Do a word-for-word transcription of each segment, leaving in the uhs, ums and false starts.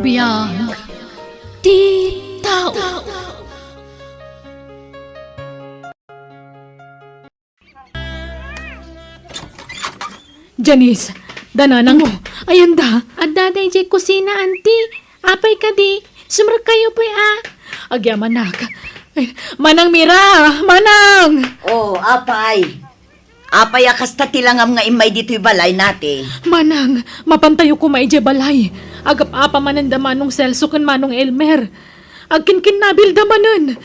Biag ti tao. Janice, da nanangmo. Ayanda. Adda daydiay kusina, Auntie. Apay kadi? Sumrekkayo pay a. Agyamanak. Ay, Manang Mira! Manang! Oh, apay. Apay a kasta ti langam nga immay ditoy balay nati? Manang, mapantayo koma idiay balay. Agap-apa manen da Manong Celso ken Manong Elmer. Agkinkinnabilda manen.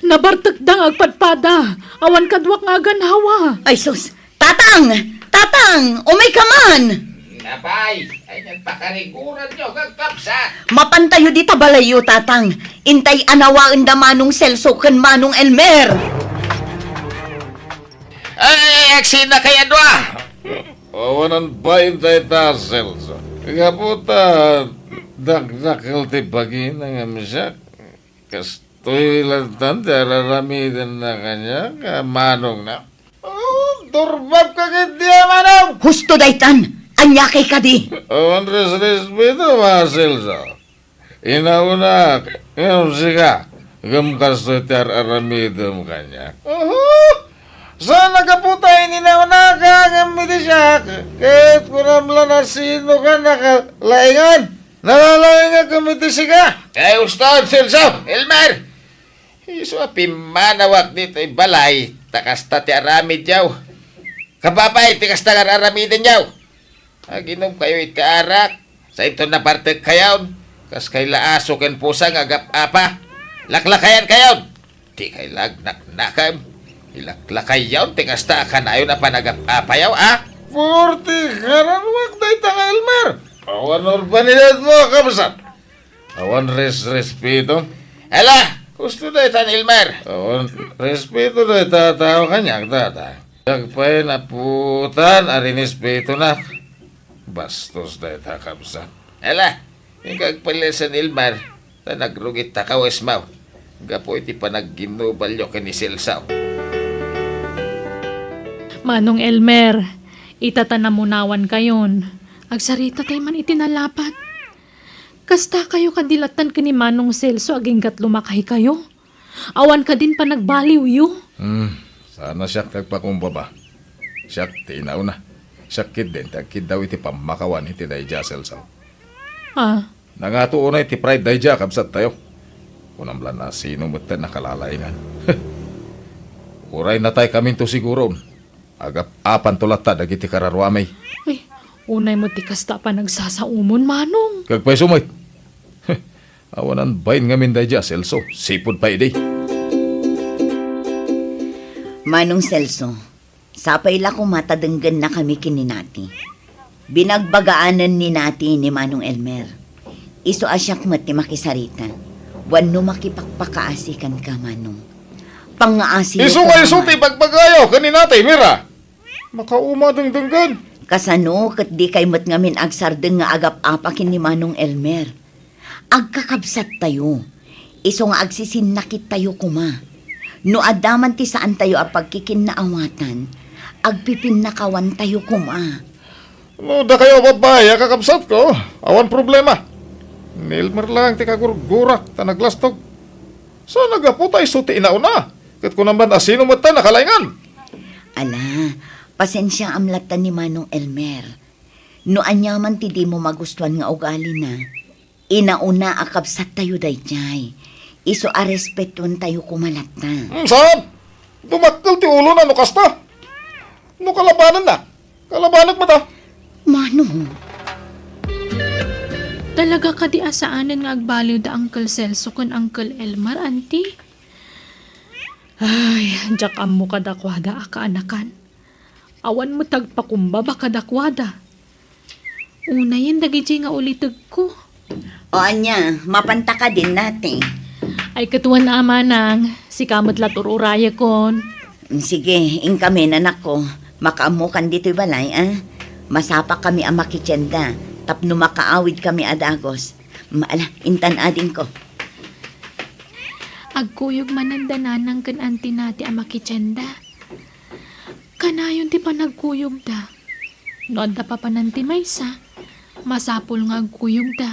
Nabartekda nga agpadpada. Awan kaduak nga aganhawa. Ay sus! Tatang! Tatang! Umayka man! Apay, ay nagpakariguran nyo, kakabsat! Mapantayo dita balayyo, Tatang. Intay anawaen da Manong Celso ken Manong Elmer. Ay, agsina kay adua. Awanan bain dayta, Celso. Gapu ta dakdakkel ti bagina ngem siak, kastoy lattan ti ar-aramidenna kaniak a manongna. Oh, durbabka ketdi a manong! Husto daytan! Ania kay kadi? Awan resrespeto, Celso. Inaunak, ngem sika, ngem kastoy ti ar-aramidem kaniak. Uhu! Saan a gapu ta ininaunaka ngem iti siak, ket kunam la a sinoka a nakalaingan? Nalalaingak ngem iti sika. Ay, uston, Celso, Elmer! Isu a pimmanawak ditoy balay, ta kasta ti aramidyo. Kababay ti kasta nga ar-aramidenyo. Aginomkayo iti arak, sainto nabartekkayon, kas kay la aso ken pusa nga agap-apa. Laklakayankayon! Dikay la agnaknakem. Ilaklakayon ti kasta a kanayon a panagap-apayo, a? Purti kararuak dayta nga Elmer. Awan urbanidadmo, kabsat. Awan resrespeto. Ala, husto daytan, Elmer. Awan respeto dayta a tao kaniak, Tatang. Siak pay napuotan a rinespetona. Bastos dayta, kabsat. Ala, inka agpalesen, Elmer, ta nagrugit ta kawesmo gapu iti panagginnubalyo ken ni Celso. Manong Elmer, ita ta namunawankayon, agsaritatay man iti nalapat. Kastakayo kadi lattan ken ni Manong Celso agingga't lumakaykayo? Awan kadin panagbaliwyo? Hmm, saan a siak ti agpakumbaba. Siak ti inauna. Siak ketdin ti agkiddaw iti pammakawan iti daydiay a Celso. Ah. Nangato unay ti pride daydiay a kabsattayo. Kunam la a sino met ti nakalalaingan. Uray nataykaminto siguron. Agap-apanto latta dagiti kararuami. Ay, unay met ti kasta a panagsasaomon, Manong. Kagpayso met. Awanan bain ngamin daydiay a Celso. Sipud pay idi. Manong Celso, sapay la koma ta denggennakami ken ni Nati. Binagbagaanen ni Nati ni Manong Elmer. Isu a siak met ti makisarita. Wenno makipakpakaasi kenka, Manong. Pangngaasi. Isu nga isu ti ibagbagayo ken ni Nati, Mira. Makauma a dengdenggen. Kasano ket dikay met ngamin agsardeng nga agap-apa ken ni Manong Elmer? Agkakabsattayo. Isu nga agsisinnakittayo koma. No adda man ti saantayo a pagkikinnaawatan, agpipinnakawantayo koma. No dakayo a babbai a kakabsatko, awan problema. Ni Elmer lang ti kagurgurak ta naglastog. Saan a gapu ta isu ti inauna, ket kunam a sino met ti nakalaingan? Ala, pasensiaam latta ni Manong Elmer. No ania man ti dimo magustuan nga ugalina, inauna a kabsattayo daydiay. Isu a respetuentayo koma latta. Hmm, saan? Dumakkel ti ulona no kasta. No kalabanenna, kalabanek met a. Manong. Talaga kadi a saanen nga agbaliw da Uncle Celso ken Uncle Elmer, Auntie? Ay, diak ammo kadakuada a kaanakan. Awan met agpakumbaba kadakuada. Unayen dagidiay nga ulitegko. O ania, mapanta kadin, Nati? Ay, ket wen a, Manang, sika met la ti ur-urayekon. Mm, sige, inkami, anakko. Makaammokan ditoy balay, a? Masapakami a makitienda tapno makaawidkami a dagus. Mm, ala, intan adingko. Agkuyog manen da Nanang ken Auntie Nati a makitienda. Kanayon ti panagkuyogda. No adda papanan ti maysa, masapul nga agkuyogda.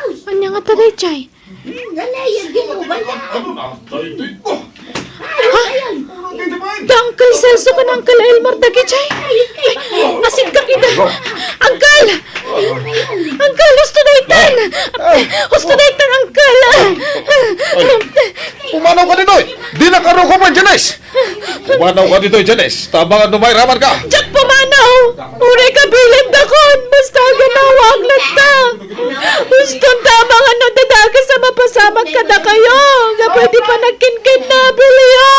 Ania ngata daydiay? Ha? Da Uncle Celso ken Uncle Elmer dagijay? Ay, asidka ida. Uncle! Uncle, husto daytan! Husto daytan, Uncle! Pumanawka ditoy! Dinak a rukopen, Janice! Pumanawka ditoy, Janice! Tabangam no mairamanka! Diak pumanaw! Uray kabilendakon! Basta aganawaak latta! Huston, tabangam no adda dakes a mapasamak kadakayo gapu iti panagkinkidnabilyo!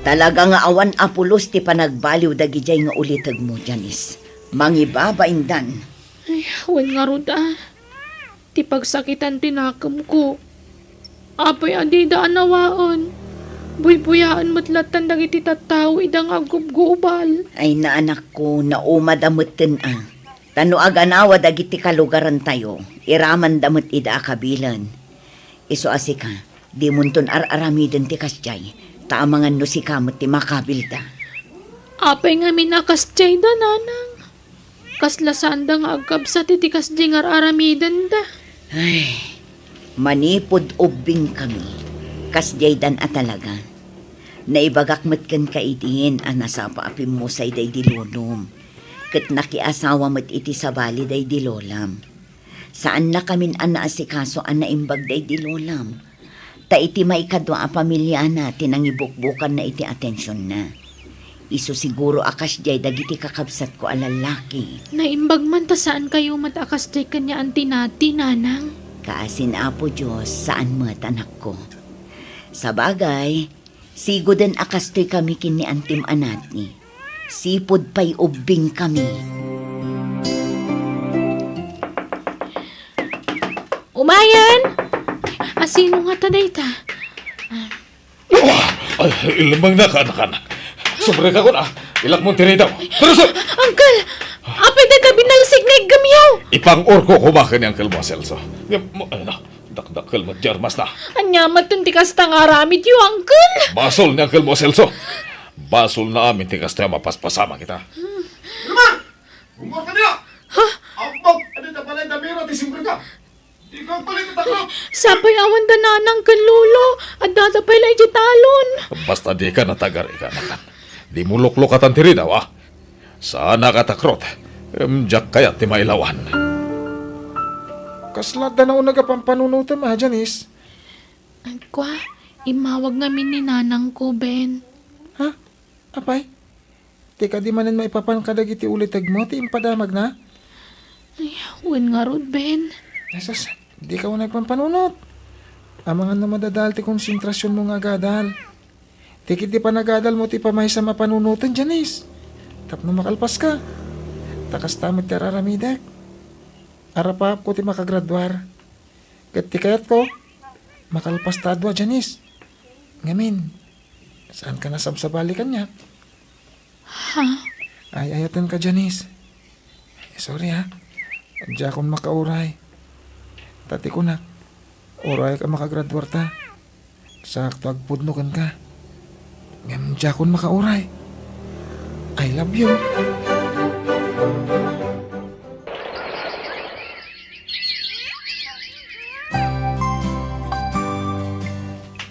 Talaga nga awan a pulos ti panagbaliw dagidiay nga ulitegmo, Janice. Mangibabaindan. Ay, wen ngarud a. Ti pagsakitan ti nakemko. Apay a dida anawaen? Buybuyaen met lattan dagiti tattao ida nga aggubgubal. Ay, naanakko, naumada metten a. Ta no aganawa dagiti kalugarantayo, iramanda met ida a kabilen. Isu a sika, dimonton ar-aramiden ti kasdiay, ta amangan no sika met ti makabilda. Apay ngamin a kasdiay da, nanang? Kasla saanda nga agkabsat iti kasdiay nga ar-aramidenda. Ay, manipud ubbingkami, kasdiaydan a talaga. Naibagak met kenka idin a nasapa a pimmusay daydi lolom. ket nakiasawa met iti sabali daydi lolam. Saannakamin a naasikaso a naimbag daydi lolam. Ta iti maikadua a pamiliana ti nangibukbukanna iti atensionna. Isu siguro a kasdiay dagiti kakabsatko a lallaki. Naimbag man ta saankayo met a kasdiay ken ni Auntie Nati, Nanang. Kaasin Apo Dios, saan met, anakko. Sabagay, siguden a kastoy kami ken ni Antim a Nati. Sipud pay ubbing kami. Umayen! Asino ngata dayta? Ay, ilemmengnak, anak-anak. Subrek ako na. Ilakmon ti ridaw. Tara, sir! Uncle! Apay dayta binalsig nga iggemyo? Ipang-urko koma ken ni Uncle mo a Celso. Ngem, mo, ay na, dakdakkel met ti armasna. Ania met ti kasta nga aramidyo, Uncle? Basol ni Uncle mo a Celso. Basolna amin ti kasta a mapaspasamak ita. Naman! Gumor ka nila! Ha? Abbag, ano na pala yung damira ti simbreka? Ikaw pala yung takot! Sapay awan da nanang ken lolo, adda da pay la iti talon. Basta di ka natagar, ika nakan. Di mo luklukatan ti ridaw, ah. Saan ka takrot? Em, diak kayat ti mailawan. Kasla adda nauneg a pampanunotem, ah, Janice? Agkua, immawag ngamin ni nanang ko, Ben. Ha? Apay? Ti kadi manen maipapan kadagiti ulitegmo ti impadamagna? Ay, wen ngarud, Ben. Jesus, di ka unay pampanunot. Amangan no madadael ti konsentrasionmo nga agadal. Ti kadi panagadalmo ti pamaysam a panunoten, Janice. Tapno makalpaska. Ta kasta met ti araramidek. Arapaapko ti makagraduar. Ket ti kayatko, makalpas ta a dua, Janice. Ngamin, saan ka nasabsabali kaniak? Ha? Ay-ayaten ka, Janice. Ay, sorry, ha. Diakon makauray. Ta ti kunak, uray ka makagraduar ta. Sakto agpudno kenka. Ngem diakon makauray. I love you.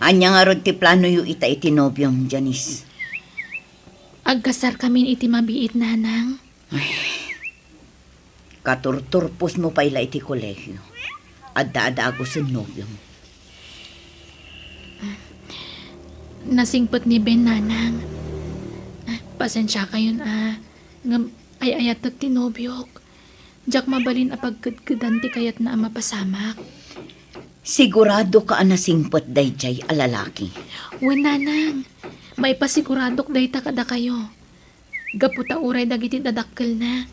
Ania ngarud ti planoyo ita iti nobiom, Janice? Agkasarkamin iti mabiit, Nanang. Ay, katurturposmo pay la iti kolegio. Adda a dagusen nobiom. Nasingpet ni Ben, Nanang. Pasensiakayon a, ngem ay-ayatek ti nobiok. Diak mabalin a pagkedkedan ti kayatna a mapasamak. Sigurado ka a nasingpet daydiay a lalaki? Wen, Nanang. Maipasiguradok dayta kadakayo. Gapu ta uray dagiti dadakkelna,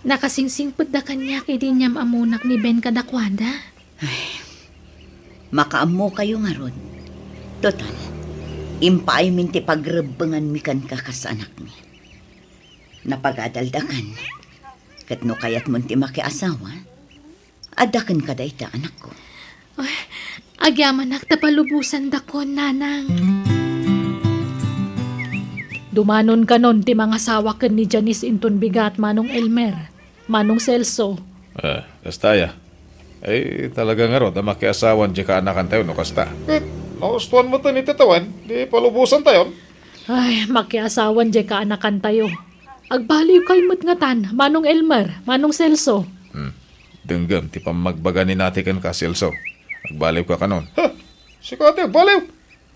nakasingsingpetda kaniak idi inyam-amonak ni Ben kadakuada. Ay, makaammokayo ngarud. Total, impaaymin ti pagrebbenganmi kenka kas anakmi. Napagadaldakan. Ket no kayatmon ti makiasawa, adda kenka dayta, anakko. Ay, agyamanak ta palubosandakon, Nanang. Dumanonkanon ti mangasawa ken ni Janice inton bigat, Manong Elmer, Manong Celso. Ah, kasta aya. Ay, talaga ngarud a makiasawan diay kaanakantayo no kasta. Ket, naustuan mo to ni Tatawen, di palubosantayon. Ay, makiasawan diay kaanakantayo. Agbaliwkayo met ngatan, Manong Elmer, Manong Celso. Hmm. Denggem ti pammagbaga ni Nati kenka, Celso. Agbaliwka kanon. Ha? Sika ti agbaliw?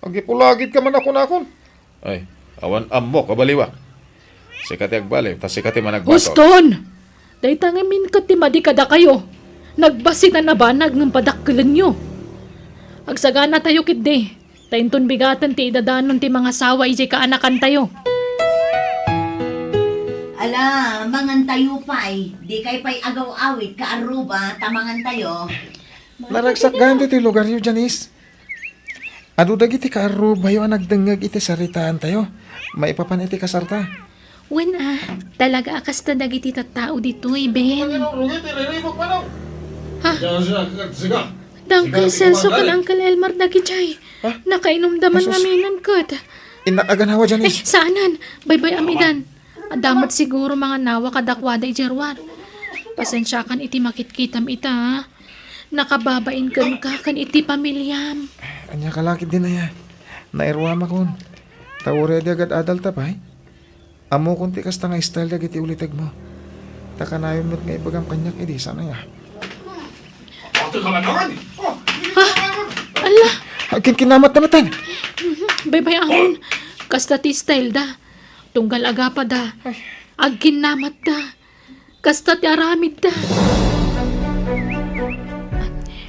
Agipulagidka man a kunakon. Ay, awan ammok a baliwak. Sika ti agbaliw, ta sika ti managbato. Huston! Dayta ngamin ket ti madi kadakayo. Nagbasitan a banag ngem padakkelenyo. Agsaganatayo ketdi. Ta inton bigaten ti idadanon ti mangasawa idiay kaanakantayo. Ala, mangantayo pay. Dikay pay agaw-awit kaarruba ta mangantayo. Naragsak gayam ditoy lugaryo, Janice. Adu dagiti kaarrubayo a nagdengngeg iti saritaantayo maipapan iti kasarta. Wen a, talaga a kasta dagiti tattao ditoy, Ben. Ha? Da Uncle Celso ken Uncle Elmer dagidiay. Ha? Nakainumda man ngaminen ket. Innak a ganawa, Janice. Eh, saanen. Baybay-am idan. Adda met siguro mangannawa kadakuada idiay ruar. Pasensiakan iti makitkitam ita, ha? Nakababain kenka ken iti pamiliam. Ania ka la ketdin aya? Nairuamakon. Ta uray di agad-adalta pay. Ammokon ti kasta nga style dagiti ulitegmo. Ta kanayon met nga ibagam kaniak idi, saan aya? Ato ka man naman. Oh, Ha? Ala! Agkinkinamat na met. Mhm. Baybay-awen. Kasta ti style da. Tunggal agapada. Ay. Agkinnamat da. Kasta ti aramid da.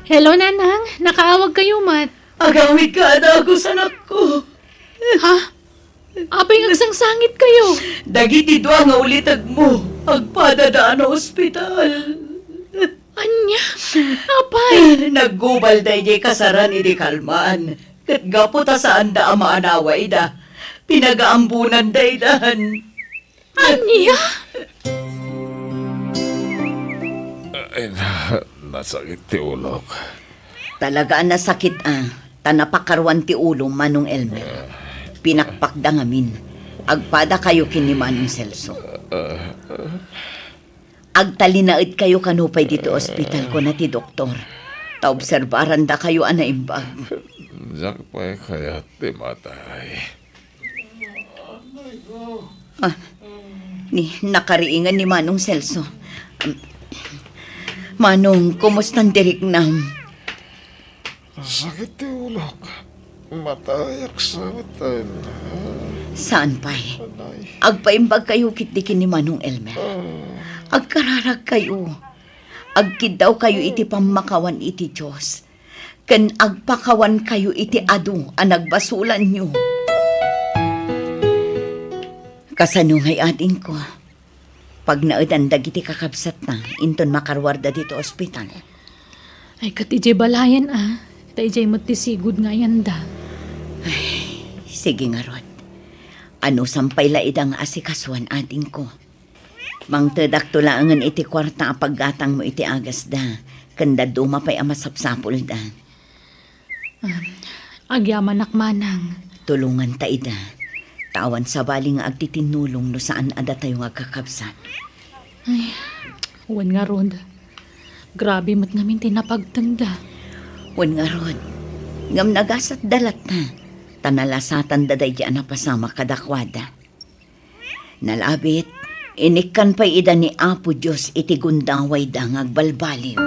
Hello, Nanang. Nakaawag kayo met. Agawid ka, adagus, anakko. Ha? Apay nga agsangsangit kayo? Dagiti dua nga ulitegmo, agpadada a naospital. Ania? Apay? Naggubal daydiay kasaran idi kalman, ket gapu ta saanda a maanawa ida, pinagaambunan daydan. Ania? Ay, na-, nasakit ti ulok. Talaga a nasakit a, ta napakaruan ti ulom, Manong Elmer. Pinakpakda ngamin. Agpada kayo ken ni Manong Celso. Agtalinaed kayo kano pay ditoy ospital, kuna ti doktor. Ta obserbaranda kayo a naimbag. Diak pay kayat ti matay. Ah, ni, nakariingan ni Manong Celso. Manong, kumusta ti riknam? Sakit ti ulok. Matayak sa matan. Saan pay? Anay. Agpaimbag kayo ketdi ken ni Manong Elmer. Ah. Agkararag kayo. Agkiddaw kayo iti pammakawan iti Dios. Ken agpakawan kayo iti adu a nagbasolanyo. Kasano ngay, adingko? Pagnaedan dagiti kakabsatna inton makaruarda ditoy ospital. Ay, ket idiay balayen a, ta idiay met ti sigud nga ayanda. Ay, sige ngarud. Anusam pay la ida nga asikasuan, adingko. Mangtedakto laengen iti kuarta a paggatangmo iti agasda, ken dadduma pay a masapsapulda. Ah, agyamanak, Manang. Tulonganta ida. Ta awan sabali nga agtitinnulong no saan a datayo nga agkakabsat. Ay, wen ngarud. Grabe met ngamin ti napagtengda. Wen ngarud. Ngem nagasatda latta. Ta nalasatanda daydi a napasamak kadakuada. Nalabit, inikkan pay ida ni Apo Dios iti gundawayda nga agbalbaliw.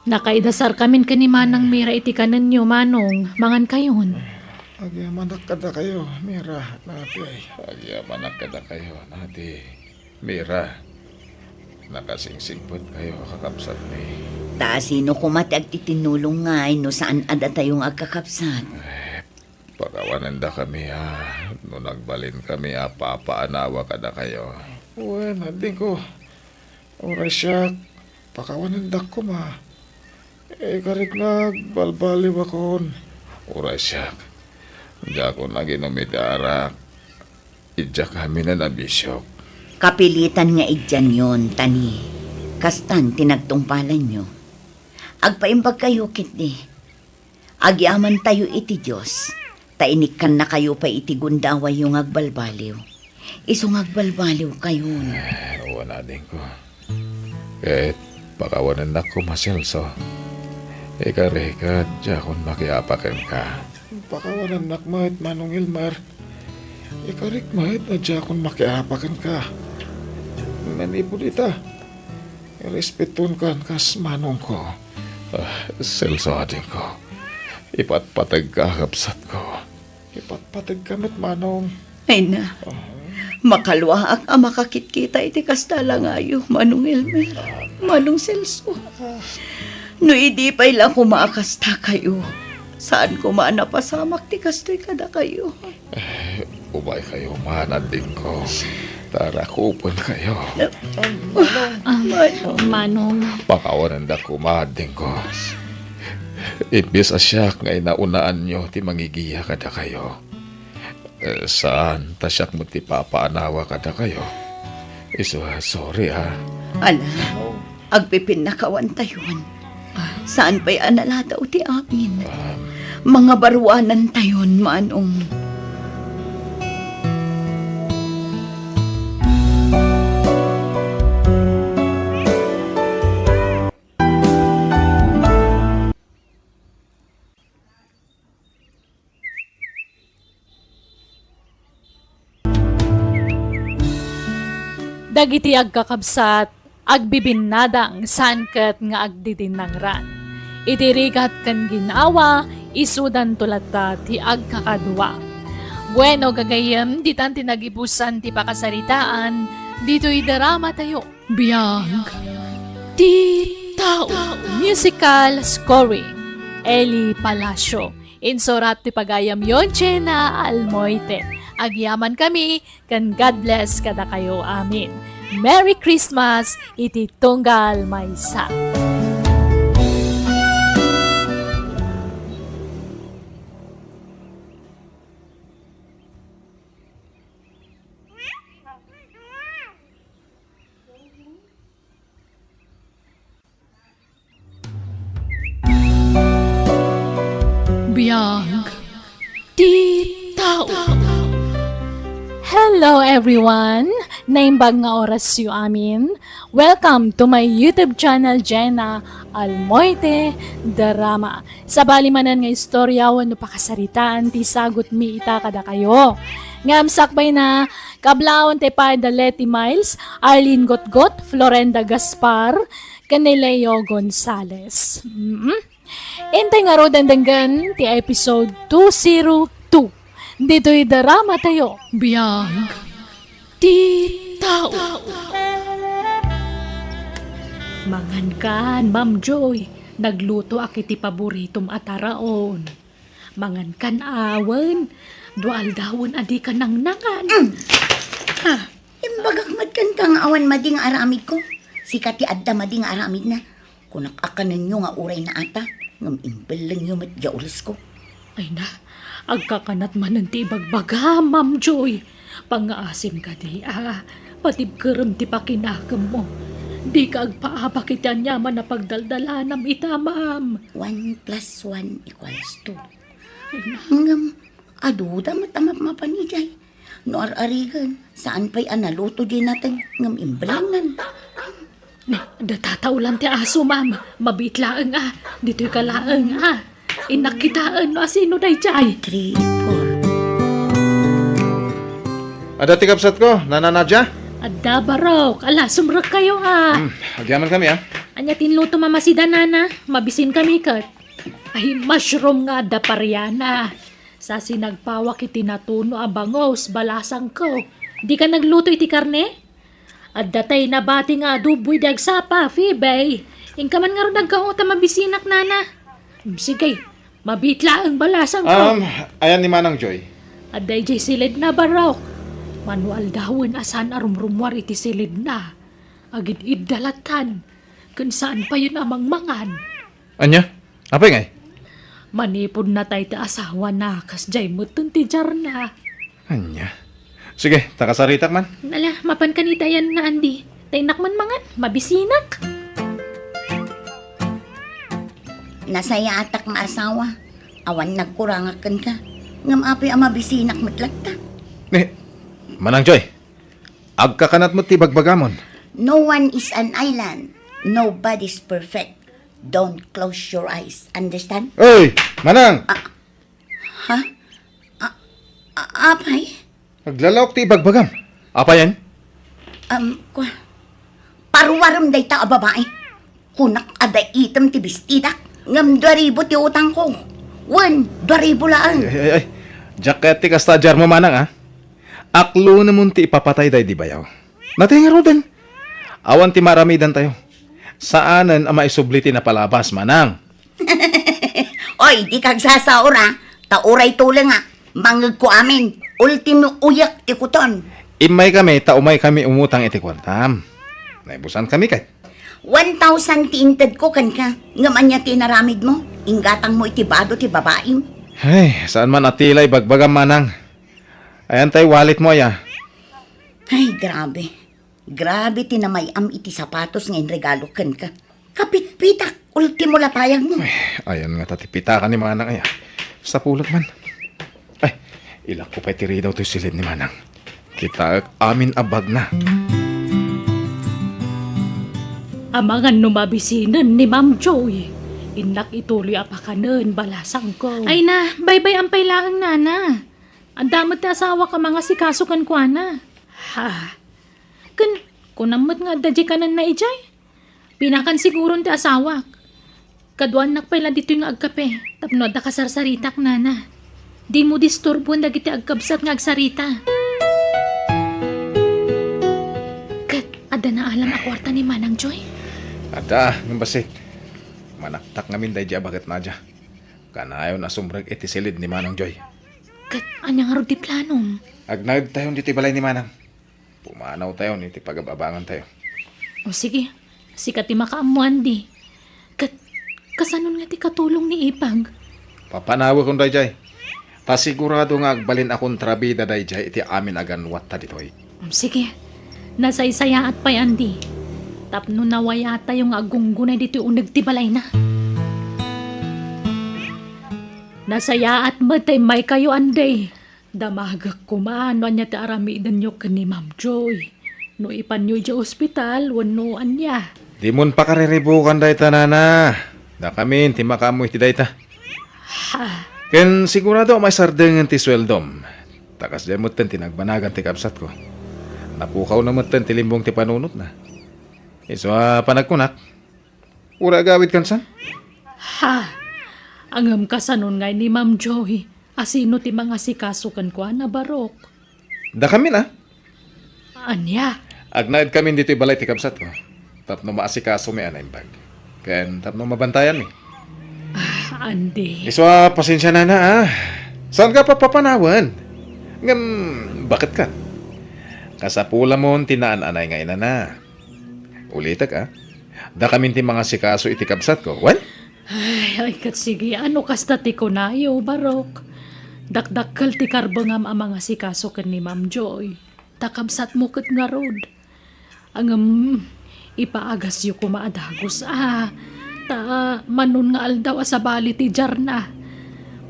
Nakaidasarkamin ken ni Manang Mira iti kanenyo, Manong, mangankayon. Agyamanak kadakayo, Mira, nati. Agyamanak kadakayo, nati. Mira, nakasingsingpetkayo a kakabsatmi. Ta asino koma ti agtitinnulong ngay no saan a datayo nga agkakabsat? Eh, Pakawanendakami a, no nagbalinkami a papaanawa kadakayo. Wen, adingko. Uray siak, pakawanendak koma. Ikarik nga agbalbaliwakon. Uray siak, diakon aginum iti arak. Idiak amin a nabisiok. Kapilitan nga idianyon, tani, kastan ti nagtungpalanyo. Agpaimbagkayo ketdi. Agyamantayo iti Dios, ta inikkannakayo pay iti gundawayyo nga agbalbaliw. Isu nga agbalbaliwkayon. Eh, wen, adingko. Ket pakawanennak koma, Celso. Ikarik a diakon makiapa kenka. Pakawanennak met, Manong Elmer. Ikarik met a diakon makiapa kenka. Manipud ita, irespetuenkan kas manongko. Ah, Celso, adingko. Ipatpategka, kabsatko. Ipatpategka met, manong. Ay na, makaluaak a makakitkita iti kasta a langayo, Manong Elmer, Manong Celso. No idi pay la koma a kasta kayo, saan koma a napasamak ti kastoy kadakayo. Eh, umaykayo man, adingko. Ta rakupenkayo. Ah, Manong. Pakawanendak koma, adingko. Imbes a siak nga inaunaanyo ti mangigiya kadakayo. Eh, saan, ta siak met ti papaanawa kadakayo. Isu, sorry, ah. Ala, agpipinnakawantayon. Saan pay a naladaw ti amin. Mangabaruanantayon, manong. Dagiti agkakabsat, agbibinnadang saan ket nga agdidinnangran. Iti rigat ken ginawa, isudanto latta ti agkakadua. Bueno, gagayyem, ditan ti nagibusan ti pakasaritaan, ditoy drama tayo. Biag ti tao. Musical scoring, Eli Palacio. Insurat ti pagayamyo, Jenna Almoite. Agyaman kami, ken God bless kadakayo amin. Merry Christmas iti tunggal maysa. Biag ti tao. Hello everyone! Naimbag nga orasyo amin. Welcome to my YouTube channel, Jenna Almoite Drama. Sabali manen nga istorya wenno pakasaritaan ti isagutmi ita kadakayo. Ngem sakbayna, kablawen ti pay da Leti Miles, Arlene Gotgot, Florenda Gaspar, ken ni Leo Gonzales. Mm. Intay ngaruden denggen ti episode two zero two. Ditoy drama tayo. Biag ti tao. Mangankan, Ma'am Joy. Naglutoak iti paboritom a taraon. Mangankan awan. Dua aldawen a dika nangnangan. Mm. Ha? Imbagak met kenka nga awan madi nga aramidko. Sika ti adda madi nga aramidna. Kunak a kanenyo nga uray naata, ngem imbellengyo met diay ulesko. Ay na, agkakanat manen ti ibagbagam, Ma'am Joy. Pangngaasim kadi a patibkerem ti pakinakemmo. Dika agpaabak iti aniaman a pagdaldalanam ita, ma'am. One plus one equals two. Ay na. Ngem, aduda met a mapmapan idiay. No ar-arigen, saan pay a naluto diay nateng ngem imbellengan. Ni, adda tataulan ti aso, ma'am. Mabiit laeng, a. Ditoyka laeng, a. Innak kitaen no asino daydiay. Three, four. Adda ti kabsatko, Nana Nadia? Adda, Barok. Ala, sumrekkayo, a. Hmm, agyaman kami, a. Ania ti inlutom a masida, Nana? Mabisinkami ket. Ay, mushroom nga adda pariana. Sa sinagpawak iti natuno a bangus, balasangko. Dika nagluto iti karne? Adda tay nabati nga adobo idi agsapa, Phoebe. Inka man ngarud agkao ta mabisinak, Nana. Sige, mabiit laeng, balasangko. Um, ayan ni Manang Joy. Adda idiay silidna, Barok. Mano aldawen a saan a rumrumuar iti silidna. Agid-idda latan. Ken saan payen a mangmangan. Ania? Apay ngay? Manipud natay ti asawana, kasdiay metten ti diarna. Ania? Sige, ta kasaritak man. Ala, mapanka ni tayan na, Andy. Ta innak man mangan, mabisinak. Nasayaatak nga asawa. Awan nagkurangak kenka. Ngem apay a mabisinak met latta? Ni, Manang Joy, agkakanat met ti bagbagamon. No one is an island. Nobody's perfect. Don't close your eyes. Understand? Oy, Manang! Ah, ha? Ah, ah, apay? Aglalaok ti ibagbagam. Apayen? Um, kwa, paruarem dayta a babai. Kunak a daitem ti bestidak, ngem dua ribu ti utangko. Wen, dua ribu laeng. Ay, ay, ay. Diak kayat ti kasta a diarmo, Manang, a. Aklonemon ti ipapatay daydi bayaw. Natay ngaruden. Awan ti maaramidantayo. Saanen a maisubli ti napalabas, Manang. Oy, dika agsasaur, a. Ta uray tulengak, mangngegko amin. Ultimo uyek ti kuton. Immaykami ta umaykami umutang iti kuartam. Naibusankami ket. One thousand ti intedko kenka. Ngem ania ti inaramidmo? Inggatangmo iti bado ti babaim. Ay, saan man a tila ibagbagam, Manang. Ayan tay walletmo, aya. Ay, grabe. Grabe ti namay-am iti sapatos nga inregalo kenka. Kapitpitak, ultimo la payagmo. Ay, ayan ngata ti pitaka ni Manang, aya. Sapulot man. Ay, ilakko pay ti ridaw toy silid ni Manang. Kitaek amin a bagna. Amangan no mabisinen ni Ma'am Joy. Innak ituloy a pakanen, balasangko. Ay na, baybay-am pay laeng, Nana. Adda met ti asawak a mangasikaso kenkuana. Ha? Ken, Kunam met nga adda diay kanenna idiay. Pinakan siguron ti asawak. Kaduanak pay la ditoy nga agkape tapno adda kasarsaritak, nana. Dimo disturboen dagiti agkabsat nga agsarita. Ket adda naalam a kuarta ni Manang Joy? Adda, ngem bassit. Manaktak ngamin daydi a baketna dia. Kanayon a sumrek iti silid ni Manang Joy. Ket ania ngarud ti planom? Agnaedtayon ditoy balay ni Manang. Pumanawtayon iti pagab-abangantayo. O sige, sika ti makaammo, Andy. Ket kasanon nga ti katulong ni Ipag? Papanawekon daydiay. Ta sigurado nga agbalin a kontrabida daydiay iti amin a ganwatta ditoy. Um, sige. Nasaysayaat pay, Andy. Tapno nawayatayo nga aggunggunay ditoy uneg ti balayna. Nasayaat met ta immaykayo, Andy. Damagek koma no ania ti aramidenyo ken ni Ma'am Joy. No ipanyo idiay ospital wenno ania. Dimon pakariribukan dayta, nana. Dakamin ti makaammo iti dayta. Ha? Ken sigurado a maisardengen ti sueldom. Ta kasdiay metten ti nagbanagan ti kabsatko. Napukawna metten ti limbong ti panunotna. Isu a panagkunak, uray agawid kansan? Ha? Ngem kasanon ngay ni Ma'am Joy? Asino ti mangasikaso kenkuana, Barok? Dakamin a. Ania? Agnaedkamin ditoy balay ti kabsatko. Tapno maasikasomi a naimbag. Ken tapno mabantayanmi. Ah, Andy. Isu a, pasensia, nana, a. Saanka papapanawen? Ngem, baket ka? Kasapulamon ti naan-anay nga inana. Ulitek, a. Dakamin ti mangasikaso iti kabsatko, wen? Ay, ay, ket sige, ano kasta ti kunayo, Barok? Dakdakkel ti karbengam a mangasikaso ken ni Ma'am Joy. Ta kabsatmo ket ngarud. Ngem, ipaagasyo koma a dagus, a. Ta, manon nga aldaw a sabali ti diarna.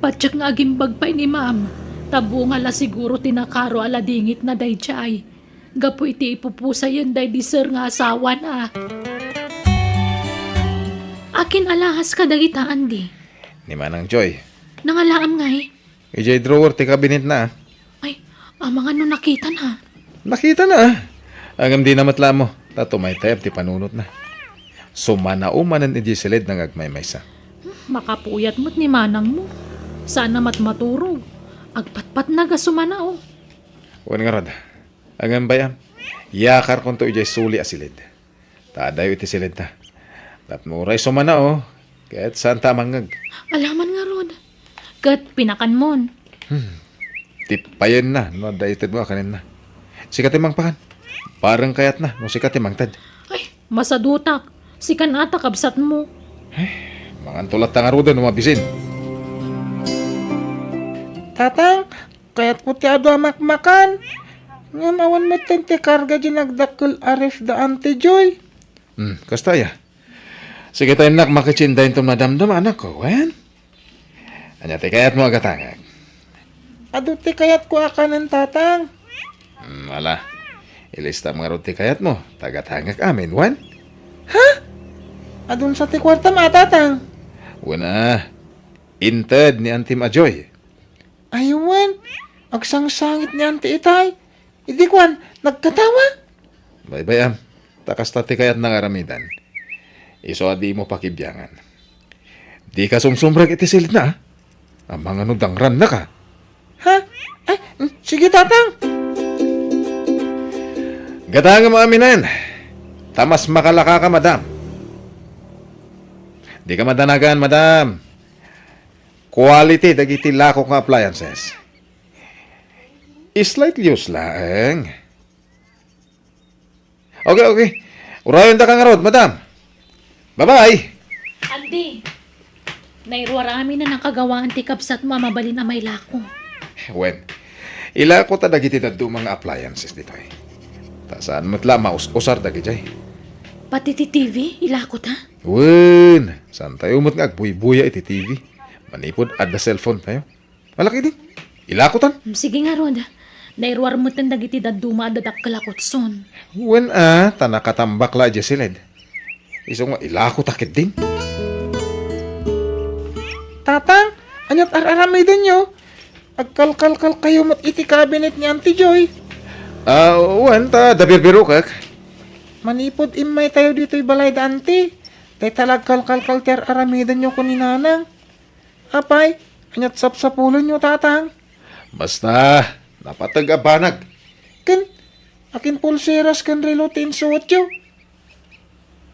Patiek nga agimbag pay ni Ma'am. Ta bunga la siguro ti nakaro a ladingitna daydiay. Gapu iti ipupusayen daydi sir nga asawana. Akin alahas kadagita, Andy? Ni Manang Joy. Nangalaam ngay? Idiay drawer ti kabinetna. Ay, amangan no nakitana. Nakitana, a. Ngem dina met la ammo, ta tumaytayab ti panunotna. Sumanao manen idiay siled nga agmaymaysa. Hmm, makapuyat met ni manangmo. Saan a matmaturog. Agpatpatnag a sumanao. Wen ngarud. Ngem bay-am, yakarkonto idiay suli a siled. Ta adayo iti siledta. Tapno uray sumanao, ket saanta a mangngeg. Alaman ngarud. Ket pinakanmon. Hmm. Tippayenna no adda itedmo a kanenna. Sika ti mangpakan. Bareng kayatna no sika ti mangted. Ay, masadutak. Sikan a ta kabsatmo. Ay, manganto latta ngaruden no mabisin. Tatang, kayatko ti adu a makmakan. Ngem awan metten ti karga diay nagdakkel a ref da Auntie Joy. Hmm, kasta aya? Sige ta, innak, maketsin dayton madamdama, anakko, wen? Ania ti kayatmo a gatangek? Adu ti kayatko a kanen, Tatang. Hmm, ala. Ilistam ngarud ti kayatmo, ta gatangek amin, wen? Ha? Adunsa ti kuartam a, Tatang? Wen a, inted ni Antim a Joy. Ay, wen, agsangsangit ni Auntie itay. Idi kuan, nagkatawa? Baybay-am, ta kasta ti kayatna nga aramidan. Isu a dimo pakibiangan. Dika sumsumrek iti silidna, a. Amangan no dangrannaka. Ha? Ay, mm, sige, Tatang. Gatangem aminen. Ta mas makalakaka, madam. Dika madanagan, madam. Quality dagiti lakok nga appliances. Slightly used laeng. Okay, okay. Urayendaka ngarud, madam. Bye-bye. Andy, nairuar amin a nakagawaan ti kabsatmo a mabalin a mailako. Wen, ilako ta dagiti dadduma nga appliances ditoy. Ta saan met la maus-usar dagidiay. Pati ti T V, ilako ta? Wen, saantayo met nga agbuybuya iti T V. Manipud adda cellphone tayo. Ala ketdi, ilakotan. Mm, sige ngarud. Nairuar metten dagiti dadduma a dadakkel a kutson. Wen a, ta nakatambak la idiay siled. Isu nga ilakota ketdin. Tatang, aniat ar-aramidenyo? Agkalkalkalkayo met iti cabinet ni Auntie Joy. Ah, wen, ta adda birbirokek. Manipud immaytayo ditoy balay da anti, dayta la agkalkalkal ti ar-aramidenyo ken ni Nanang. Apay, ania't sapsapulenyo, Tatang? Basta, napateg a banag. Ken, akin pulseras ken relo ti insuotyo?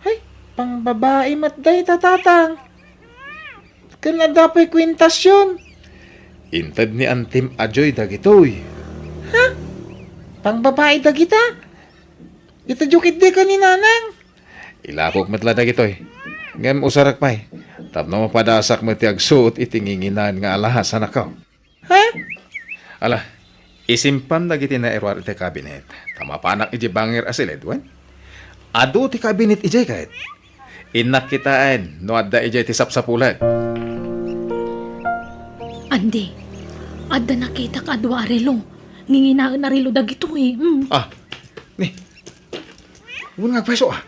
Ay, pangbabai met dayta, Tatang. Ken adda pay kuentasion. Inted ni Antim a Joy dagitoy. Ha? Pangbabai dagita? Itedyo ketdi ken ni Nanang. Ilakok met la dagitoy. Ngem usarek pay, tapno mapadasak met ti agsuot iti nginginaen nga alahas, anakko. Ha? Ala, isimpan dagiti nairuar iti kabinet, ta mapanak idiay bangir a siled, wen? Adu ti kabinet idiay ket. Innak kitaen no adda idiay ti sapsapulek. Andi, adda nakitak a dua a relo. Nginginaen a relo dagitoy. Mm. Ah, ni. Wen nga agpayso, ah.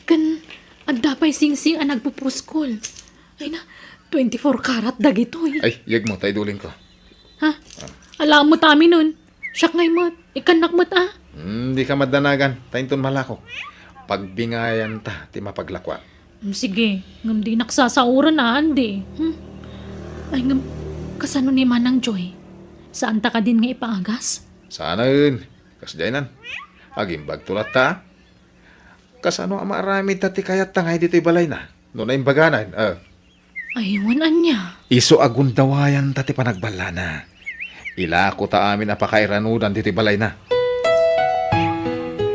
Ken adda pay singsing a nagpupuskol. Ay na, twenty-four karat dagitoy. Ay, yegmo, ta idulingko. Ha? Alam met amin nun. Siak ngay met. Ikannak met, ah. Hmm, di ka madanagan. Ta inton malakok, pagbingayanta ti mapaglakuak. Hmm, sige, ngem dinak sasaoren, ah, Andi. Hmm? Ay, ngem, kasano ni Manang Joy? Saanta kadin nga ipaagas? Saanen. Kasdiaynan. Agimbagto latta. Kasano a maaramid ta ti kayatta nga idi toy balayna? No naimbaganan, ah. Ay, wen ania? Isu a gundawayanta ti panagballana. Ilako ta amin a pakairanudan ditoy balayna.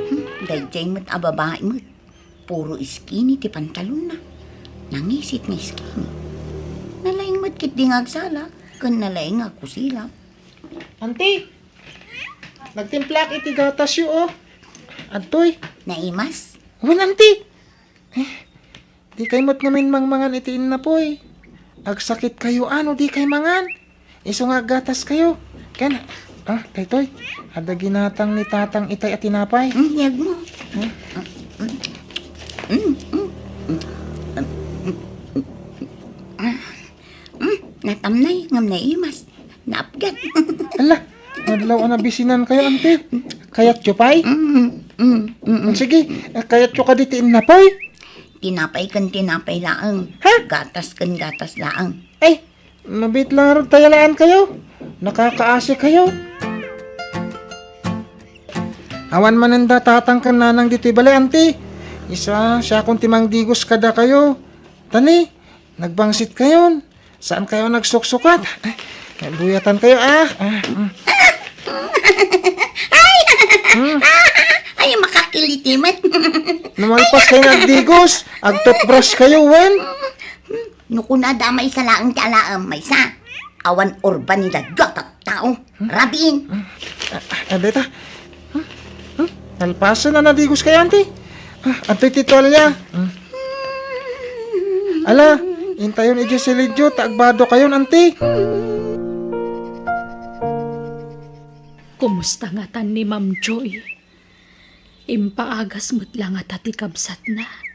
Hmm, daydiay met a babai met. Puro skinny ti pantalonna. Nangisit nga skinny. Nalaing met ketdi nga agsala, ken nalaing nga agkusilap. Auntie, nagtimplaak iti gatasyo, oh. Adtoy. Naimas? Wen, auntie. Eh, di kay met ngamin mangmangan iti innapoy. Agsakit kayo, ano, di kay mangan. Isu nga aggatas kayo. Ken, ah, daytoy. Adda ginatang ni Tatang itay a tinapay. Mm, yag mo. Hmm? Mm, mm, mm. Ah, mm, natamnay, ngem naimas. Naapgan. Ala, nadlaw a nabisinan kayo, ante. Kayatyo pay? Mm, mm, mm, mm. Sige, kayatyo kadi ti innapoy? Tinapay ken tinapay laeng. Ha? Gatas ken gatas laeng. Ay, mabit lang rod tayalaan kayo. Nakakaasi kayo. Awan manen da Tatang ken Nanang ditoy balay, ante. Isu a, siakon ti mangdigos kada kayo. Tani, nagbangsit kayon. Saan kayo nagsuksukat? Ay, buyatan kayo, ah. Ah, mm. Ay! Hmm? Ay, makakiliti met. Numalpas kayo nagdigos. Agtutbrush kayo, wen? No kuna da maysa laeng ti alaem, maysa. Awan urban ni daggat a tao. Rabiin. Ah, ah, deta. Hmm? Hmm? Nalpasen a nadigos kayo, ante. Ah, adtoy ti tualya. Hmm. Ala, intayon idiay silidyo, ta agbado kayon, ante. Kumusta ngatan ni Ma'am Joy? Impaagas met la ngata ti kabsatna.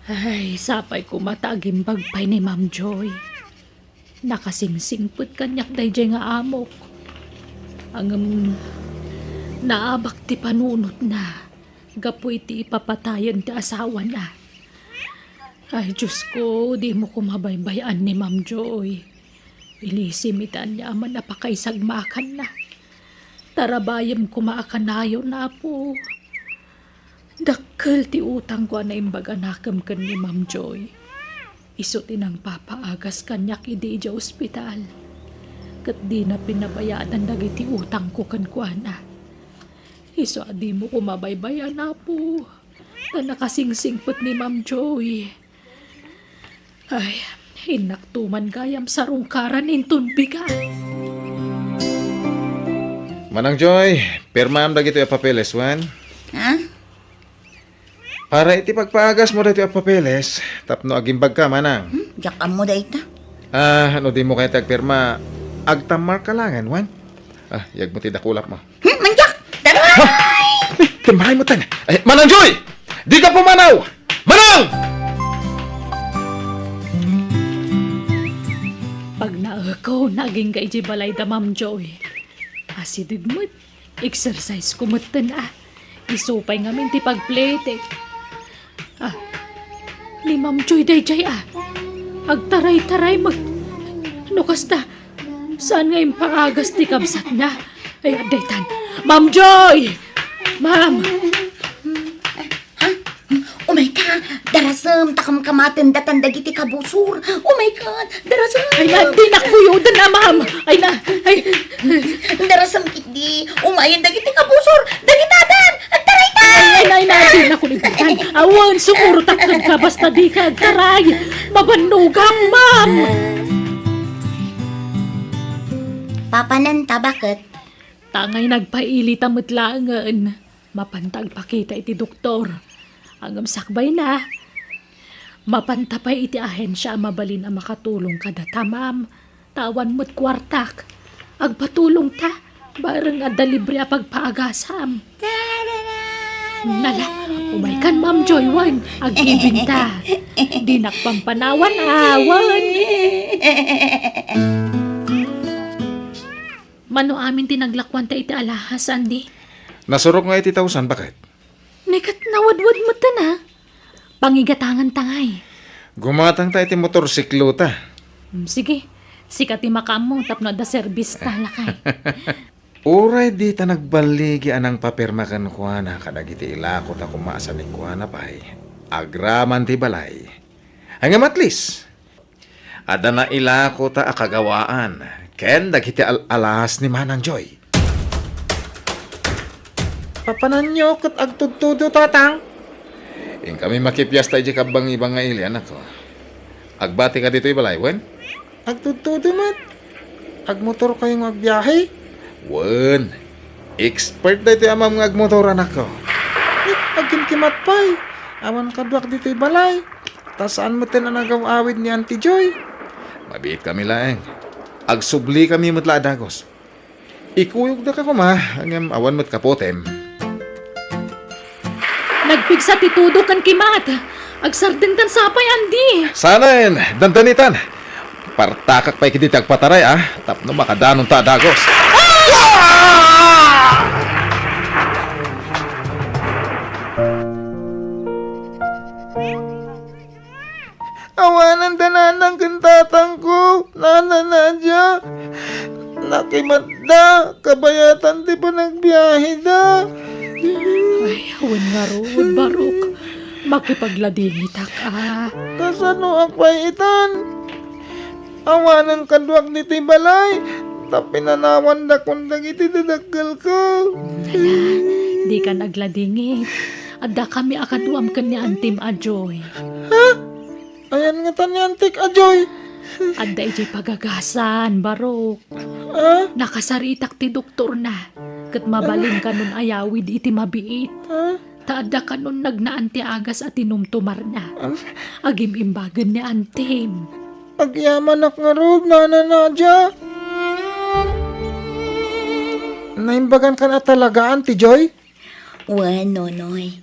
Ay, sapay koma ta agimbag pay ni Ma'am Joy. Nakasingsingpet kaniak daydiay nga amok. Ngem naabak ti panunotna gapu iti ipapatayen ti asawana. Ay, Dios ko, dimo koma baybay-an ni Ma'am Joy. Ilisim iti aniaman a pakaisagmakanna. Tarabayem koma a kanayon, Apo. Dakkel ti utangko a naimbag a nakem ken ni Ma'am Joy. Isu ti nangpapaagas kaniak idi idiay ospital. Ket dina pinabayaadan dagiti utangko kenkuana. Isu a dimo koma baybay-an, Apo. Ta nakasingsingpet ni Ma'am Joy. Ay, innak tuman gayam sarungkaran inton bigat. Manang Joy, pirmaam dagitoy a papeles, wen? Ha? Para iti pagpaagasmo daytoy a papeles, tapno agimbagka, Manang. Hmm, diak ammo dayta. Ah, no dimo kayat ti agpirma, agtammarka laengen, wen? Ah, yegmo ti dakulapmo. Hmm, mandiak! Taray! Ha? Ay, timmaray mo tan. Ay, Manang Joy! Dika pumanaw! Manang! Pagnaeko, nagingga idiay balay da Ma'am Joy. Asideg met, exercise ko metten, ah. Isu pay ngamin ti pagplitik. Ah, ni Ma'am Joy daydiay, ah. Agtaray-taray met. No kasta, saan nga impaagas ti kabsatna? Ay, adda itan. Ma'am Joy! Ma'am! Ha? Umayka, darasem, ta kamkamatendatan dagiti kabusor. Umayka, darasem. Ay na, dinak buyoden, a, ma'am. Ay na, ay. Darasem ketdi, umayen dagiti kabusor. Dagitadan, agtaraytan. Ay, ay na, ay na, dinakon ibutan. Awan, sumurotak kenka, basta dika agtaray. Mabannogak, ma'am. Papananta, baket? Tangay nagpailita met laengen. Mapanta agpakita iti doktor. Ngem sakbayna, mapanta pay iti ahensia a mabalin a makatulong kadata, ma'am. Ta awan met kuartak. Agpatulongta, bareng adda libre a pagpaagasam. Nala, umaykan, Ma'am Joy, wen, agkibinta. Dinak pampanawan, awan. Mano amin ti naglakuanta iti alahas, Andy? Nasurok nga iti tausan, baket? Ni ket nawadwad metten, a. Pangigatanganta ngay. Gumatangta iti motorsiklota. Mm, sige. Sika ti makaammo tapno adda serbista, lakay. Uray dita nagballigi a nangpapirma kenkuana kadagiti ilakota koma a sanikuana pay, agraman ti balay. Ay ngem at least, adda nailakota a kagawaan ken dagiti al-, alahas ni Manang Joy. Papananyo ket agtudtudo, Tatang? Inkami makipiesta idiay kabangibangi, anakko. Agbatika ditoy balay, wen? Agtudtudo met. Agmotorkayo nga agbiahe? Wen. Expert daytoy amam nga agmotor, anakko. Eh, agkimkimat pay. Awan kaduak ditoy balay. Ta saan metten a nagaw-awid ni Auntie Joy. Mabiitkami laeng. Agsublikami met la a dagus. Ikuyogdaka koma, ngem awan met kapotem. Nagpigsa ti tudo ken kimat. Agsardengtan sapay, Andy. Saanen, dandanitan. Partakak pay ketdi ti agpataray, a, tapno makadanonta a dagus. Ah! Awanen da nanang ken tatangko, Nana Nadia. Nakimatda, kabayatan ti panagbiaheda. Ay, awan ngarud, Barok. Makipagladingitak, a. Kasanoak pay itan? Awanen kaduak ditoy balay, ta pinanawandakon dagiti dadakkelko. Nala, dikan agladingit. Addakami a kaduam ken ni Antim a Joy. Ha? Ayan ngata ni Antik a Joy? Adda idiay pagagasan, Barok. Ha? Nakasaritak ti doktorna, ket mabalin kanon ayawid iti mabiit. Ha? Ta adda kanon nagnaan ti agas a tinumtumarna. An-, Agim-imbagen ni Antim. Agyamanak ngarud, Nana Nadia. Naimbagankan a talaga, Auntie Joy? Wen, Nonoy.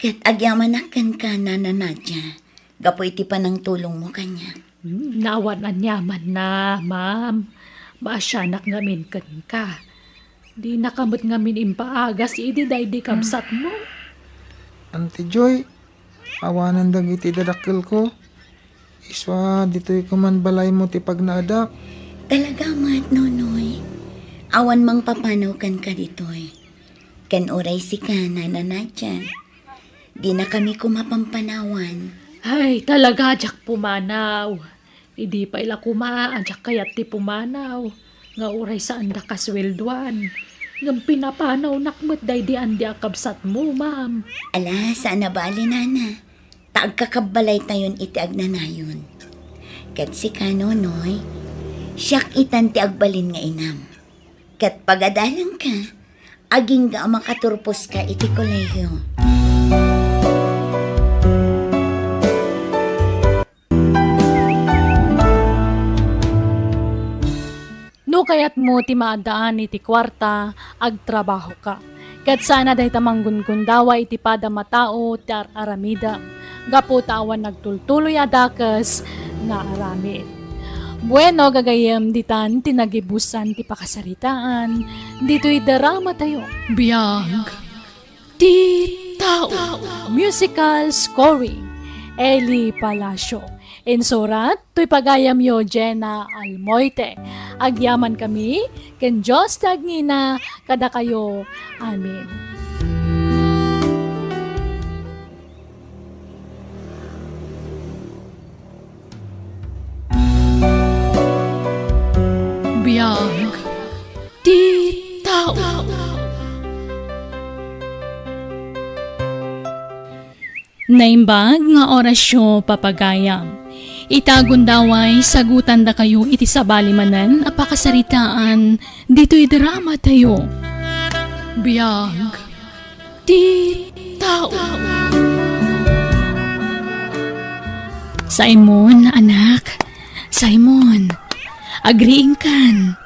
Ket agyamanak kenka, Nana Nadia, gapu iti panangtulongmo kaniak. Hmm, naawan aniamanna, ma'am. Maasianak ngamin kenka. Dinaka met ngamin impaagas idi daydi kabsatmo. Auntie Joy, awanen dagiti dadakkelko. Isua, ditoy koman balaymo ti pagnaedak. Talaga met, Nonoy. Awan mangpapanaw kenka ditoy. Ken uray sika, Nana Nadia. Dinakami koma pampanawan. Ay, talaga, diak pumanaw. Idi pay la koma a diak kayat ti pumanaw, nga uray saanda kasueldoan. Ngem pinapanawnak met daydi Andy a kabsatmo, ma'am. Ala, saan a bale, Nana. Ta agkakabbalaytayon iti agnanayon. Ket sika, Nonoy, siak itan ti agbalin nga inam. Ket pagadalangka, agingga a makaturposka iti kolehiyo. No kayatmo ti maaddaan iti kuarta, agtrabahoka. Ket saan a dayta manggungundawa iti padam a tao ti ar-aramidem, gapu ta awan nagtultuloy a dakes nga aramid. Bueno, gagayyem, ditan ti nagibusan ti pakasaritaan ditoy dramatayo. Biag. Ti tao. Musical scoring, Eli Palacio. Insurat, toy pagayamyo, Jenna Almoite. Agyaman kami, ken Dios ti agngina kadakayo. Amen. Biag ti tao. Naimbag nga orasyo, papagayam. Ita gundaway, sagutandakayo iti sabali manen a pakasaritaan ditoy dramatayo. Biag ti tao. Simon, anak. Simon, agriingkan.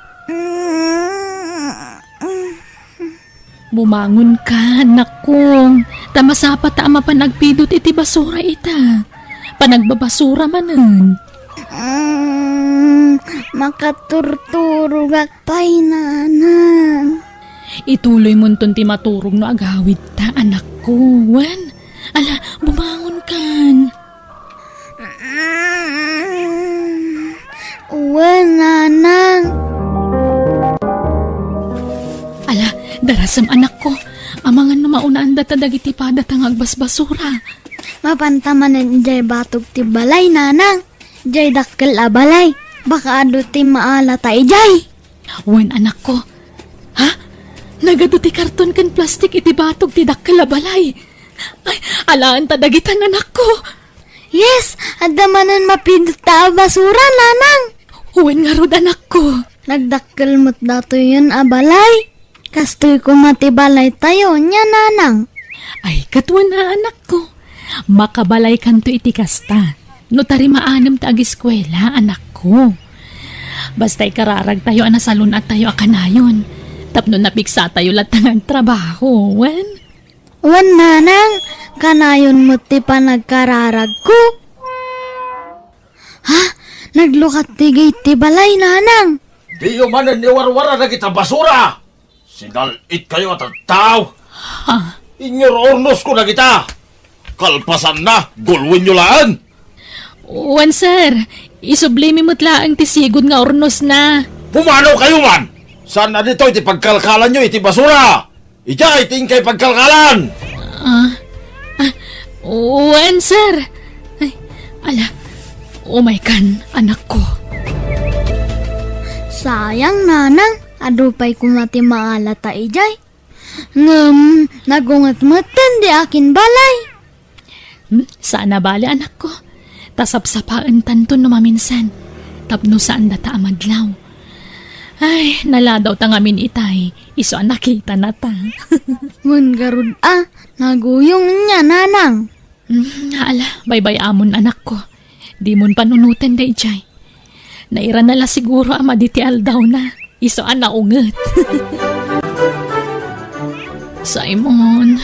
Bumangonka, anakko. Ta masapata a mapan agpidut iti basura ita. Panagbabasura manen. Mm, makaturturogak pay, nanang. Ituloymonton ti maturog no agawidta, anakko. Wen, ala, bumangonkan. Mm, wen, nanang. Ala, darasem, anakko. Amangan no maunaan data dagiti padata nga agbasbasura. Mapanta manen idiay batog ti balay, nanang. Diay dakkel a balay. Baka adu ti maalata idiay. Wen, anakko. Ha? Nagadu ti karton ken plastik iti batog ti dakkel a balay. Ay, alaen ta dagitan, anakko. Yes, adda manen mapidut ta a basura, nanang. Wen ngarud, anakko. Nagdakkel met datoyen a balay. Kastoy koma ti balaytayo, nia, nanang. Ay, ket wen a, anakko. Makabalaykanto iti kasta. No tarimaannem ta agiskuela, anakko. Basta ikararagtayo a nasalun-attayo a kanayon. Tapno napiksatayo latta nga agtrabaho, wen? Wen, nanang, kanayon met ti panagkararagko. Ha? Naglukat ti gate ti balay, nanang. Diyo manen iwarwara dagita basura! Sinal-itkayo a tattao! Ha? Inyur-urnosko dagita! Kalpasanna, gulwenyo laeng! Wen, sir. Isublimi met laeng ti sigud nga urnosna. Pumanokayo man! Saan a ditoy ti pagkalkalanyo iti basura? Idiay ti inkay pagkalkalan! Ah, ah, wen, sir. Ay, ala, umaykan, anakko. Sayang, nanang, adu pay koma ti maalata idiay. Ngem, nagunget metten di akin balay. Hmm, saan a bale, anakko. Ta sapsapaentanto no maminsan. Tapno saan data a madlaw. Ay, naladawta ngamin itay. Isu a nakitanata. Wen ngarud a, naguyong nia, nanang. Hmm, ala, baybay-amon, anakko. Dimon panunoten daydiay. Nairana la siguro a madi ti aldawna. Isu a naunget. Simon,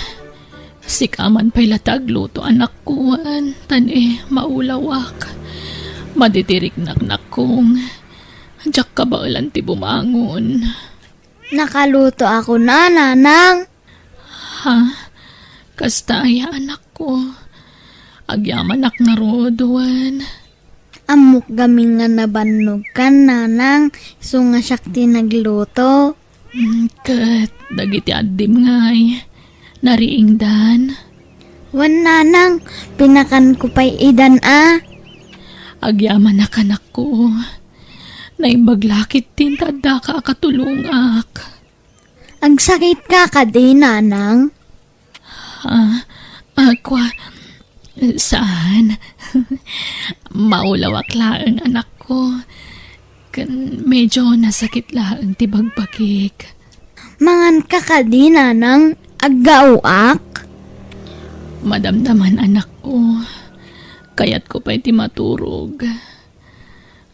sika man pay la ti agluto, anakko, wen, ta ni maulawak. Madi ti riknak, nakkong. Diak kabaelan ti bumangon. Nakalutoakon a, nanang. Ha? Kasta aya, anakko? Agyamanak ngarud, wen? Ammok gamin nga nabannogkan, nanang, isu nga siak ti nagluto. Mm, ket dagiti addim ngay, nariingdan? Wen, nanang, pinakanko pay idan a. Agyamanak, anakko. Naimbag la ketdin ta addaka a katulongak. Agsakitka kadi, nanang? Ah, ah, kua, saan. Maulawak laeng, anakko. Ken medyo nasakit laeng ti bagbagik. Manganka kadi, nanang? Aggaoak? Madamdaman, anakko. Kayatko pay ti maturog.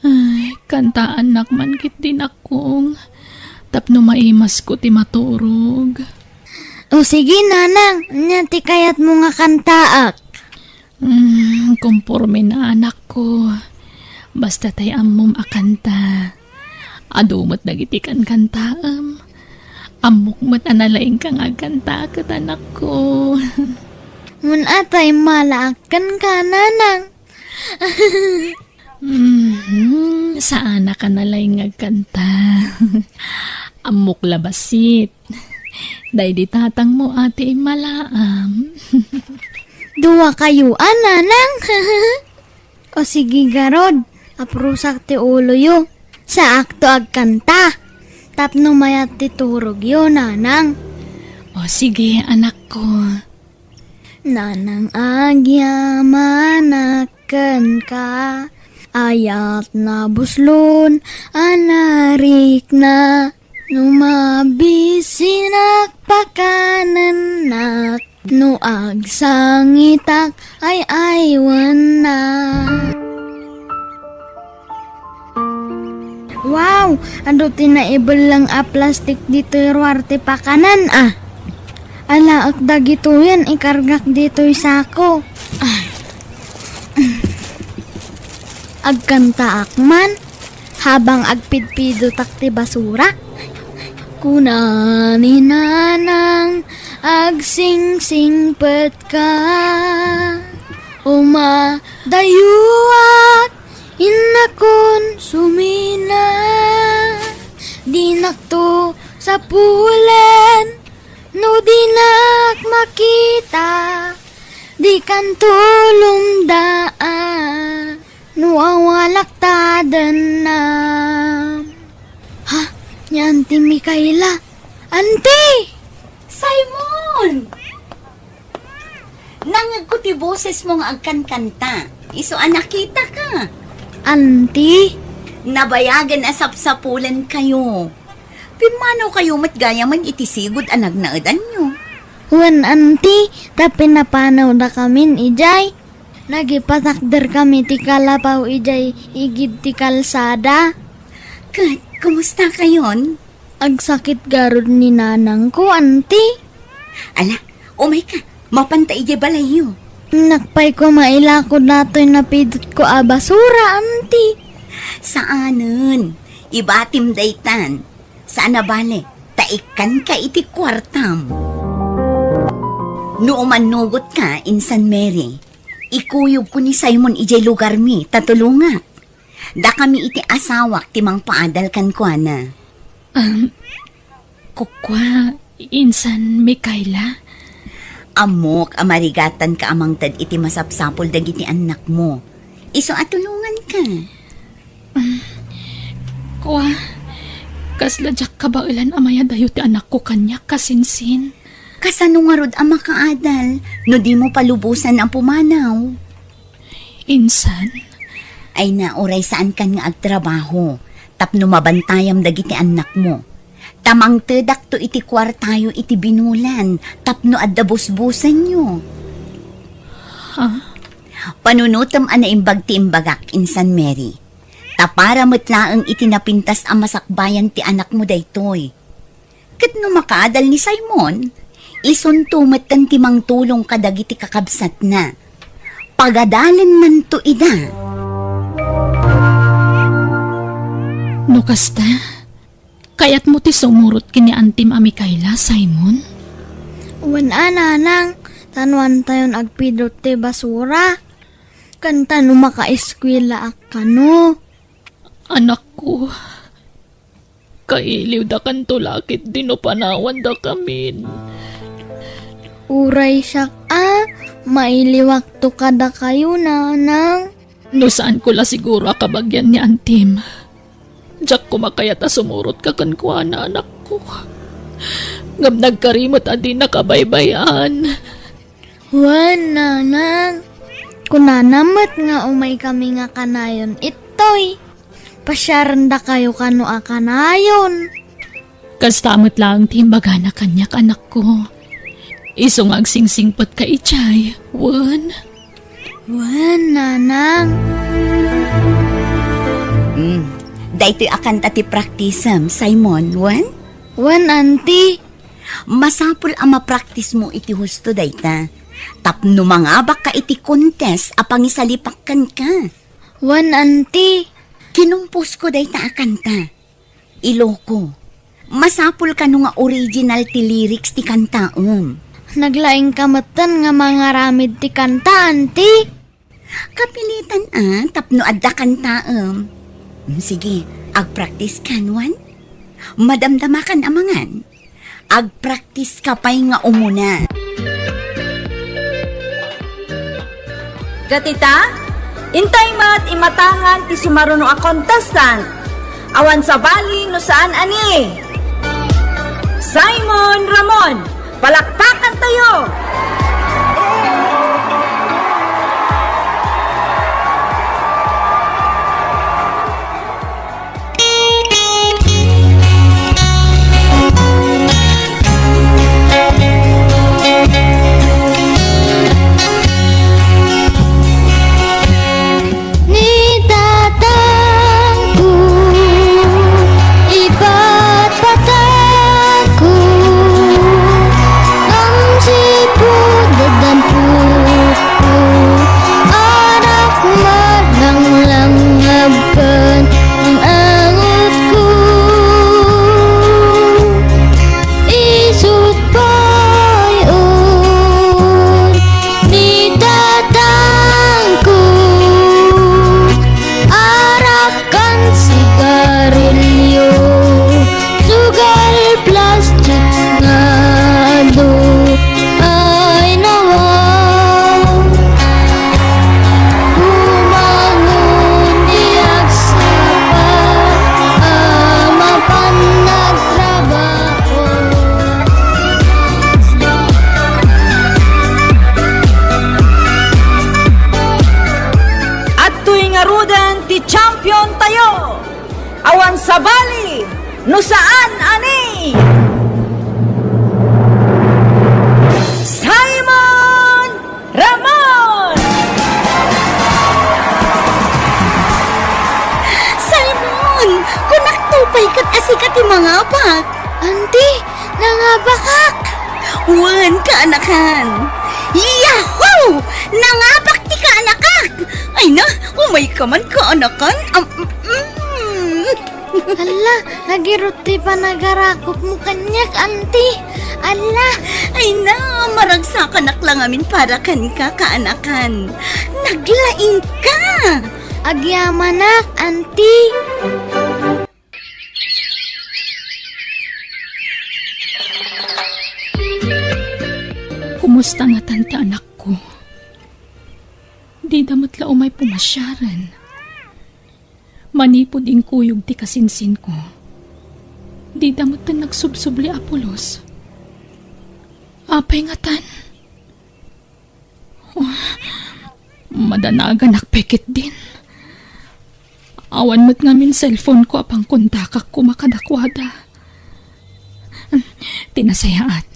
Ay, kantaannak man ketdi, nakkong, tapno maimasko ti maturog. O sige, nanang, ania ti kayatmo nga kantaak? Mm, komporme na, anakko. Basta tay ammom a kanta. Adu met dagiti kankantaem. Ammok met a nalaingka nga agkanta ket, anakko. Ngem ata immalaak kenka, nanang. Mhm, saanaka nalaing nga agkanta. Ammok la bassit. Daydi tatangmo a ti immalaam. Duakayo a, nanang. O sige garud, aprusak ti uloyo. Saakto agkanta. Tapno mayat ti turogyo, nanang. O sige, anakko. Nanang, agyamanak kenka, ayat nabuslon a narikna. No mabisinak, pakanennak, no agsangitak, ay-aywennak. Wow! Adu ti naibelleng a plastik ditoy ruar ti pakanan, a. Alaek dagitoyen, ikargak ditoy sako. Ah. Agkantaak man, habang agpidpidotak ti basura. Kuna ni nanang, agsingsingpetka. Uma, dayuak, innakon sumina. Dinakto sapulen, no dinak makita, dikanto lumdaan. No awalak ta dennam. Ha? Ni Auntie Micaela? Auntie! Simon! Nangngegko ti bosesmo nga agkankanta. Isu a nakitaka. Auntie? Nabayagen a sapsapulenkayo. Pimmanaw kayo met gayamen iti sigud a nagnaedanyo. Wen, Auntie, ta pinapanawdakamin idiay. Nagipatakderkami ti kalapaw idiay igid ti kalsada. Ket, kumusta kayon? Agsakit garud ni nanangko, Auntie. Ala, umayka, mapanta idiay balayyo. Nakpay ko mailako datoy napidotko a basura, Auntie. Saanen, ibatim daytan. Saan a bale, ta ikkanka iti kuartam. No umannugotka, Insan Mary, ikuyogko ni Simon idiay lugarmi, ta tulongak. Dakami iti asawak ti mangpaadal kenkuana. Um, kukua, Insan Micaela? Ammok a marigatanka a mangted iti masapsapul dagiti annakmo. Isu a tulonganka. Um, kua, kasla diak kabaelan a mayadayo ti anakko kaniak, kasinsin. Kasano ngarud a makaadal no dimo palubosan a pumanaw? Insan? Ay na, uray saankan nga agtrabaho tapno mabantayam dagiti annakmo. Ta mangtedakto iti kuartayo iti binulan tapno adda busbusenyo. Ha? Panunotem a naimbag ti imbagak, Insan Mary. Ta para met laeng iti napintas a masakbayan ti anakmo daytoy. Ket no makaadal ni Simon, isunto metten ti mangtulong kadagiti kakabsatna. Pagadalennanto ida. No kasta, kayatmo ti sumurot ken ni Antim a Micaela, Simon? Wen a, nanang, ta no antayon agpidot ti basura, ken ta no makaeskuelaak kano. Anakko, kailiwdakanto la ketdi no panawandakamin. Uray siak a, mailiwakto kadakayo, nanang. No saanko la siguro a kabagian ni Antim, diak koma kayat a sumurotka kenkuana, anakko. Ngem nagkari met a dinnak baybay-an. Wen, nanang. Kunana met nga umaykami nga kanayon ittoy. Pasiarendakayo kano a kanayon. Kasta met laeng ti imbagana kaniak, anakko. Isu nga agsingsingpetka idiay, wen? Wen, nanang. Hmm. Daytoy a kanta ti praktisem, Simon, wen? Wen, anti. Masapul a mapraktismo iti husto dayta. Tapno mangabakka iti contest a pangisalipak kenka. Wen, anti. Kinumposko dayta a kanta. Iloko. Masapul kano nga original ti lyrics ti kantaem. Naglaingka metten nga mangaramid ti kanta, anti? Kapilitan a, tapno adda kantaem. Mm, sige, agpractice kan, wen? Madamdamakan a mangan. Agpractice ka pay nga umuna. Ket ita, intay met imatangan ti sumaruno a contestant. Awan sabali no saan a ni Simon Ramon. Palakpakan tayo! Ni tatangko, ipatpatangko, ngem sipud addanto, anak marlanglangab ken ang angutko. Isut' pay un ni tatangko, arak ken sigarilyo, sugal plastik nga adu. Ay nawa, bumangon diak sapa a mapan nagtrabaho. Adtoy ngaruden ti champion tayo. Awan sabali no saan a ni Simon Ramon! Simon, kunakto pay ket a sika ti mangabak. Anti, nangabakak! Wen, kaanakan. Yahoo! Nangabak ti kaanakak! Ay na, umayka man, kaanakan. Am, mm. Alla, nagirut ti panagarakopmo kaniak, anti. Alla! Ay na, maragsakanak la ngamin para kenka, kaanakan. Naglaingka! Agyamanak, anti. Kumusta ngatan ti anakko? Dida met la umay pumasiaren. Manipud inkuyog ti kasinsinko, dida metten nagsubsubli a pulos. Apay ngatan? Oh, madanaganak pay ketdin. Awan met ngamin cellphone-ko a pangkontakak koma kadakuada. Ti nasayaat,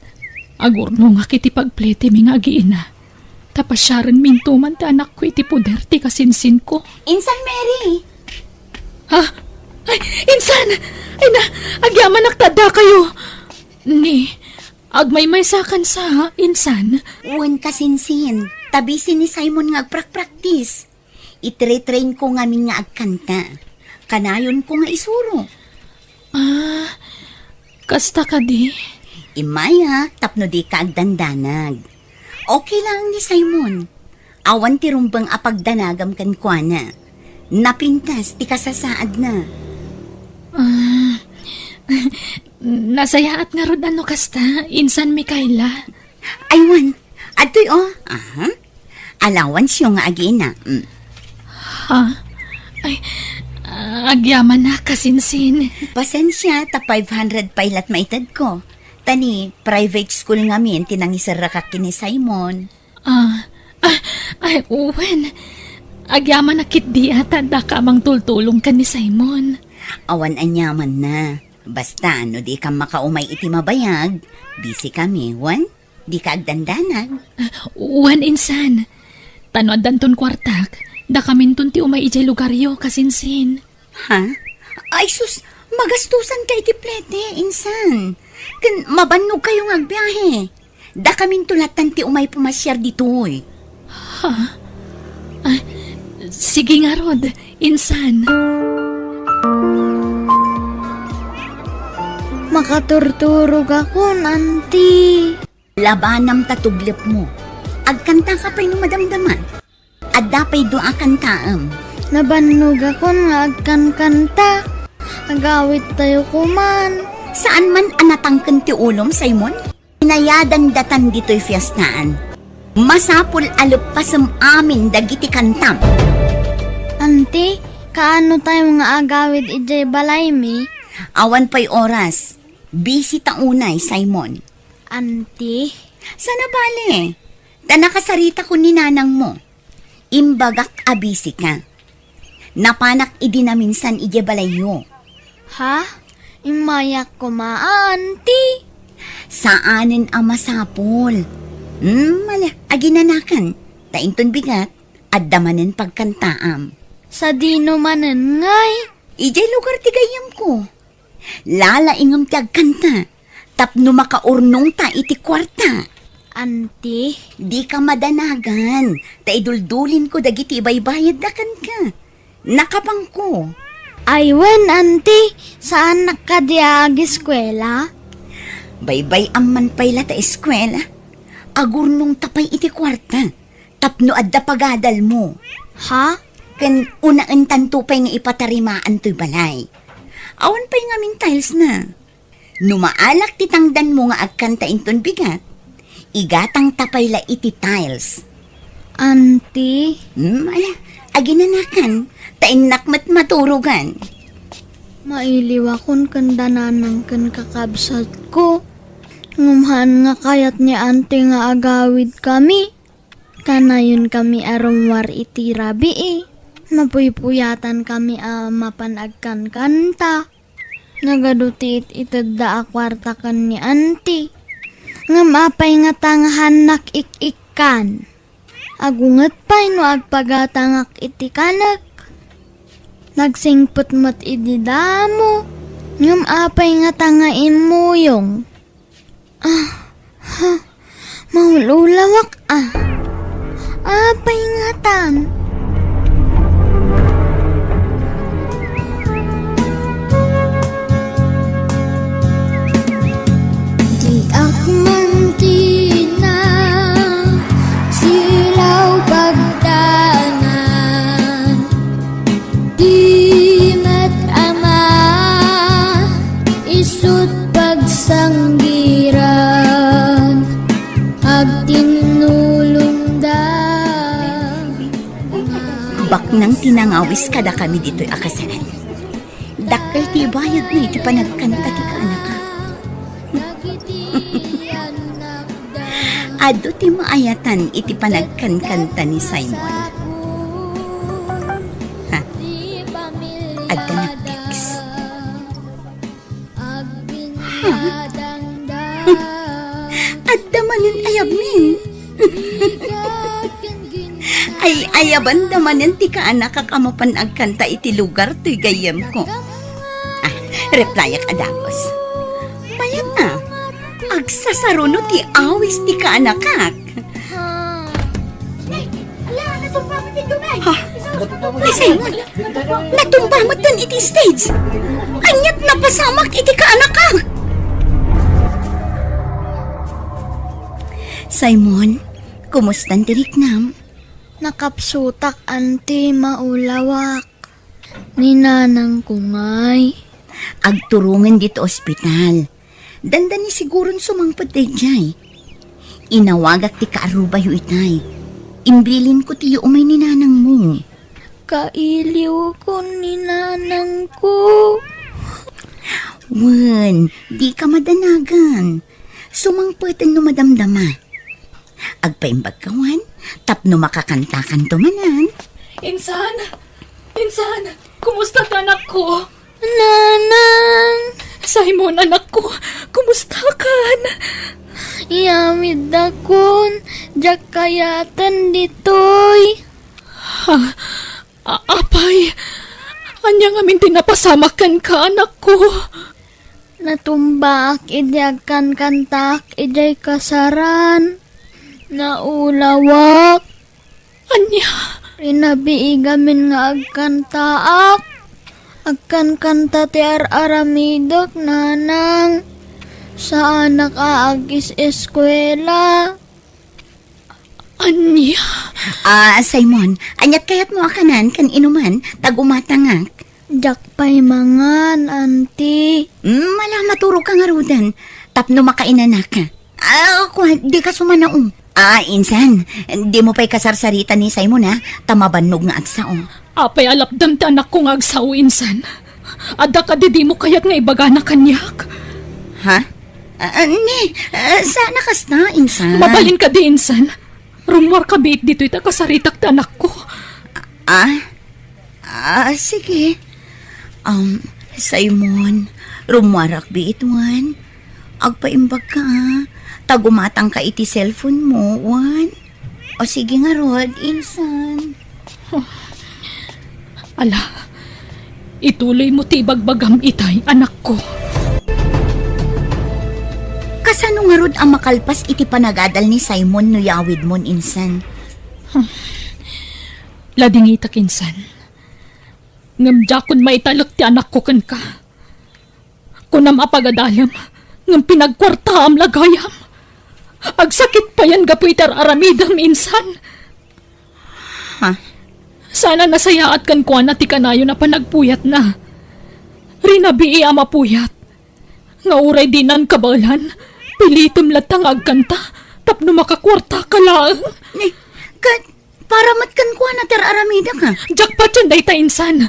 agurnongak iti pagpletemi nga agiina. Ta pasiarenminto man ti anakko iti poder ti kasinsinko. Insan, Mary! Ha? Ay, insan! Ay na, agyamanak ta addakayo! Ni, agmaymaysakan sa, insan? Wen, kasinsin, ta busy ni Simon nga agprakpraktis. Itiretrain-ko ngamin nga agkanta. Kanayonko nga isuro. Ah, kasta kadi? Immayak tapno dika agdandanag. Okay lang ni Simon. Awan ti rumbeng a pagdanagam kenkuana. Napintas ti kasasaadna. Ah, nasayaat ngarud a no kasta, insan Mikaela. Ay, wen, adtoy, oh. Aha. Allowance-yo nga agiina. Mm. Ha? Ay, ah, agyamanak, kasinsin. Pasensia, ta five hundred pay lat maitedko. Ta ni private school ngamin ti nangiserrakak ken ni Simon. Ah, ah, ay, wen. Agyamanak ketdi a ta addaka a mangtultulong ken ni Simon. Awan aniamanna. Basta, no dikam makaumay iti mabayag, busy kami, wen? Dika agdandanag? Ah, wen, insan. Ta no addanton kuartak, dakaminton ti umay idiay lugaryo, kasinsin. Ha? Ay sus, magastusanka iti plete, insan. Ken mabannogkayo nga agbiahe. Dakaminto lattan ti umay pumasiar ditoy. Ha? Ah, sige ngarud, insan. Makaturturogakon, anti. Labanam ta tuglepmo. Agkantaka pay no madamdama. Adda pay dua a kantaem. Nabannogakon nga agkankanta. Agawittayo koman. Saan man a natangken ti ulom, Simon? Inayadan datan ditoy fiestaan. Masapul a leppasem amin dagiti kantam. Anti, kaano tayo nga agawid idiay balaymi? Awan pay oras. Busy ta unay, Simon. Anti? Sana bale. Ta nakasaritakon ni nanangmo. Imbagak a busy ka. Napanak idi naminsan idiay balayyo. Ha? Immayak koma, anti? Saanen a masapul. Hmm, ala, aginanakan. Ta inton bigat, adda manen pagkantaam. Sadino manen ngay? Idiay lugar ti gayyemko. Lalaingem ti agkanta tapno makaurnongta iti kuarta. Anti? Dika madanagan, ta iduldulinko dagiti ibaybayadda kenka. Nakabangko. Ay wen, anti, saannak kadi a ageskuela? Baybay-am man pay la ta eskuela. Agurnongta pay iti kuarta. Tapno adda pagadalmo. Ha? Ken unaentanto pay nga ipatarimaan toy balay. Awan pay ngamin tiles na. No maalak ti tangdanmo nga agkanta inton bigat, igatangta pay la iti tiles. Anti? Hmm, ala, aginanakan, ta innak met maturogan. Mailiwakon ken dananang ken kakabsatko. Ngem haan nga kayat ni anti nga agawid kami. Kanayon kami a rummuar iti rabii. Napuypuyatan kami a mapan agkankanta. Nagadu ti it-itedda a kuarta ken ni anti. Ngem apay ngata nga haannak ik-ikkan? Agunget pay no agpagatangak iti kanek. Nagsingpet met idi damo. Ngem apay ngata nga immuyong? Ah, ha, maululawak, ah. Apay ngatan? Diak man tina silaw pagdangan. Di met ama isut pagsanggiran, agtinnulongda. Baknang ti nangawis kadakami ditoy a kasalan. Dakkel ti ibayadna iti panagkanta ti kaanaka. Adu ti maayatan iti panagkankanta ni Simon. Ha? Adda nag-text. Ha? Adda manen ayabmin. Ay, ayabanda manen ti kaanakak a mapan agkanta iti lugar toy gayyemko. Ah, replyak a dagus. Mayat a, agsasaruno ti awis ti kaanakak. Ha? Ni Simon, natumba met iti stage. Aniat napasamak iti kaanakak. Simon, kumustan ti riknam? Nakapsutak, anti, maulawak. Ni nanangko ngay. Agturongen ditoy ospital. Dandani siguron sumangpet daydiay. Inawagak ti kaarrubayo itay. Imbilinko ti umay ni nanangmo. Kailiwkon ni nanangko. Wen, dika madanagan. Sumangpeten no madamdama. Agpaimbag ka wen, tapno makakantakanto manen. Insan! Insan! Kumusta ti anakko? Nanang! Simon, anakko, kumusta kan? Iyamiddakon, diak kayaten ditoy. Ha? A-, apay, ania ngamin ti napasamak kenka, anakko? Natumbaak idi agkankantaak idiay kasaran. Naulawak. Ania? Rinabii gamin nga agkantaak. Agkankanta ti ar-aramidek, nanang. Saanak a agis-eskuela. Ania? Ah, Simon, aniat kayatmo a kanan ken inuman, ta gumatangak? Diak pay mangan, anti. Mm, ala, maturogka ngaruden. Tapno makainanaka. Ah, kua, dika sumanaom. Ah, insan, dimo pay kasarsarita ni Simon, ha? Ta mabannog nga agsao. Apay a lapdam ti anakko nga agsao, insan? Adda kadi dimo kayat nga ibagana kaniak? Ha? Ah, ah, ni, ah, saan a kasta, insan? Mabalin kadi, insan? Rummuarka biit ditoy ta kasaritak ti anakko. Ah? Ah, sige. Um, Simon, rummuarak biit wen. Agpaimbagka, ah. Ta gumatangka iti cellphone mo, wen. O sige ngarud, insan. Ala, ituloy mo ti ibagbagam itay, anakko. Kasano ngarud a makalpas iti panagadal ni Simon no yawidmon, insan? Ladingitak, insan. Ngem diakon maitalek ti anakko kenka. Kunam a pagadalem, ngem pinagkuartaam la gayam. Agsakit payen gapu iti ar-aramidem, insan. Ha? Saan a nasayaat kenkuana ti kanayon a panagpuyatna. Rinabii a mapuyat. Nga uray dinan kabaelan, pilitem latta nga agkanta tapno makakuartaka laeng. Ni, ket para met kenkuana ti ar-aramidek, ha? Diak patien dayta, insan.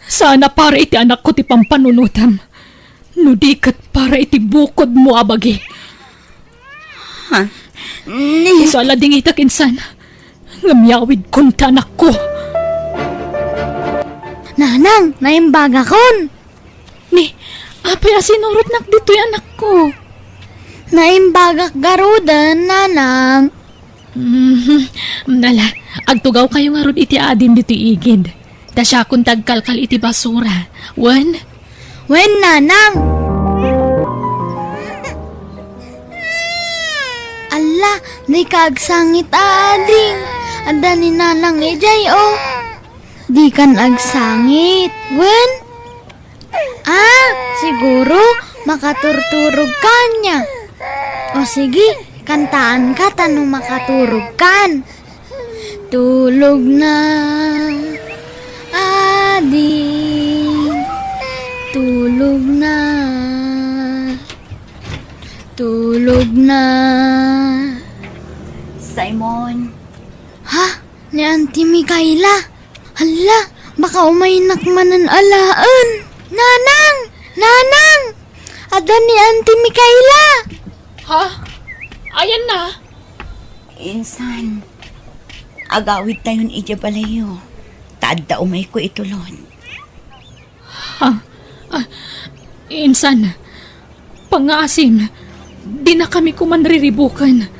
Saan a para iti anakko ti pampanunotem, no di ket para iti bukodmo a bagi. Ha? Ni- Isu a ladingitak, insan. Ngem yawidkon ti anakko. Nanang, naimbagakon. Ni, apay a sinurotnak ditoy, anakko? Naimbagak garuden, nanang. Mhm. Ala, agtugawkayo ngarud iti adim ditoy igid. Ta siakon ti agkalkal iti basura. Wen? Wen, nanang. Alla, dika agsangit, ading. Adda ni nanang idiay, o. Dikan agsangit, wen? Ah, siguro makaturturog kanya. O sige, kantaanka ta no makaturog kan. Tulog na, ading. Tulog na. Tulog na. Simon. Ha? Ni Auntie Mikaela? Hala, baka umaynak manen alaen. Nanang! Nanang! Adda ni Auntie Mikaela! Ha? Ayanna? Insan, agawidtayon idiay balayyo. Ta adda umayko itulon. Ah, ah, insan, pangngaasim, dinakami koman riribuken.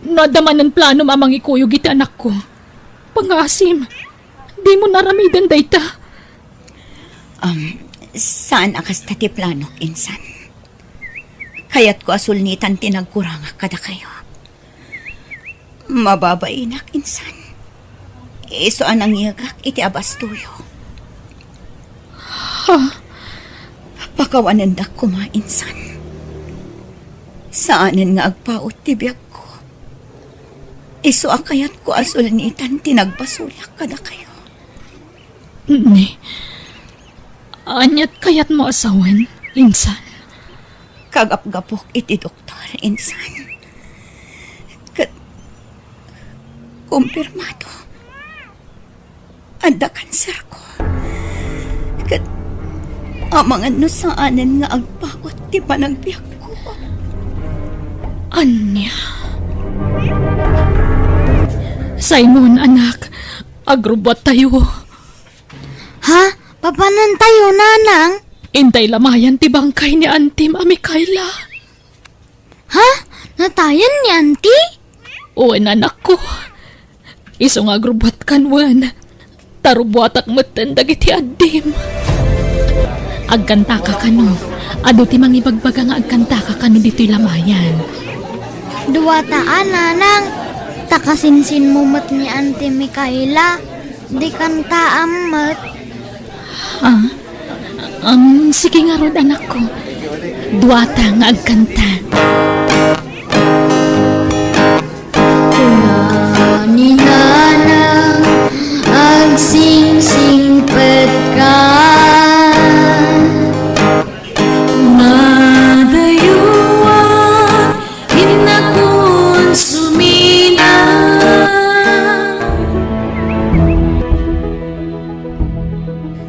No adda manen planom a mangikuyog iti anakko, pangngaasim, dimo naramidan dayta. Um, saan a kasta ti planok, insan. Kayatko a sulnitan ti nagkurangak kadakayo. Mababainak, insan. Isu a nangyegak iti abastoyo. Ha? Pakawanendak koma, insan. Saanen nga agpaut ti biagko. Isu a kayatko a sulnitan ti nagbasolak kadakayo. Ni, aniat kayatmo a sawen, insan? Kagapgapok iti doktor, insan. Ket kumpirmado, adda kanserko. Ket amangan no saanen nga agpaut ti panagbiagko. Ania? Simon, anak, agrubbuattayo. Ha? Papanantayo, nanang? Intay lamayan ti bangkay ni Antim a Mikaela. Ha? Natayan ni Anti? Wen, anakko. Isu nga agrubbuatkan wen. Ta rubbuatak metten dagiti addim. Agkantaka kano? Adu ti mangibagbaga nga agkantaka kano ditoy lamayan. Duata a, nanang. Ta kasinsinmo met ni Anti Mikaela. Di kantaam met. Ah, um, sige ngarud, anakko. Duata nga agkanta. Kuna ni Nanang, agsingsingpet ka. Madayuan, innakunsumina.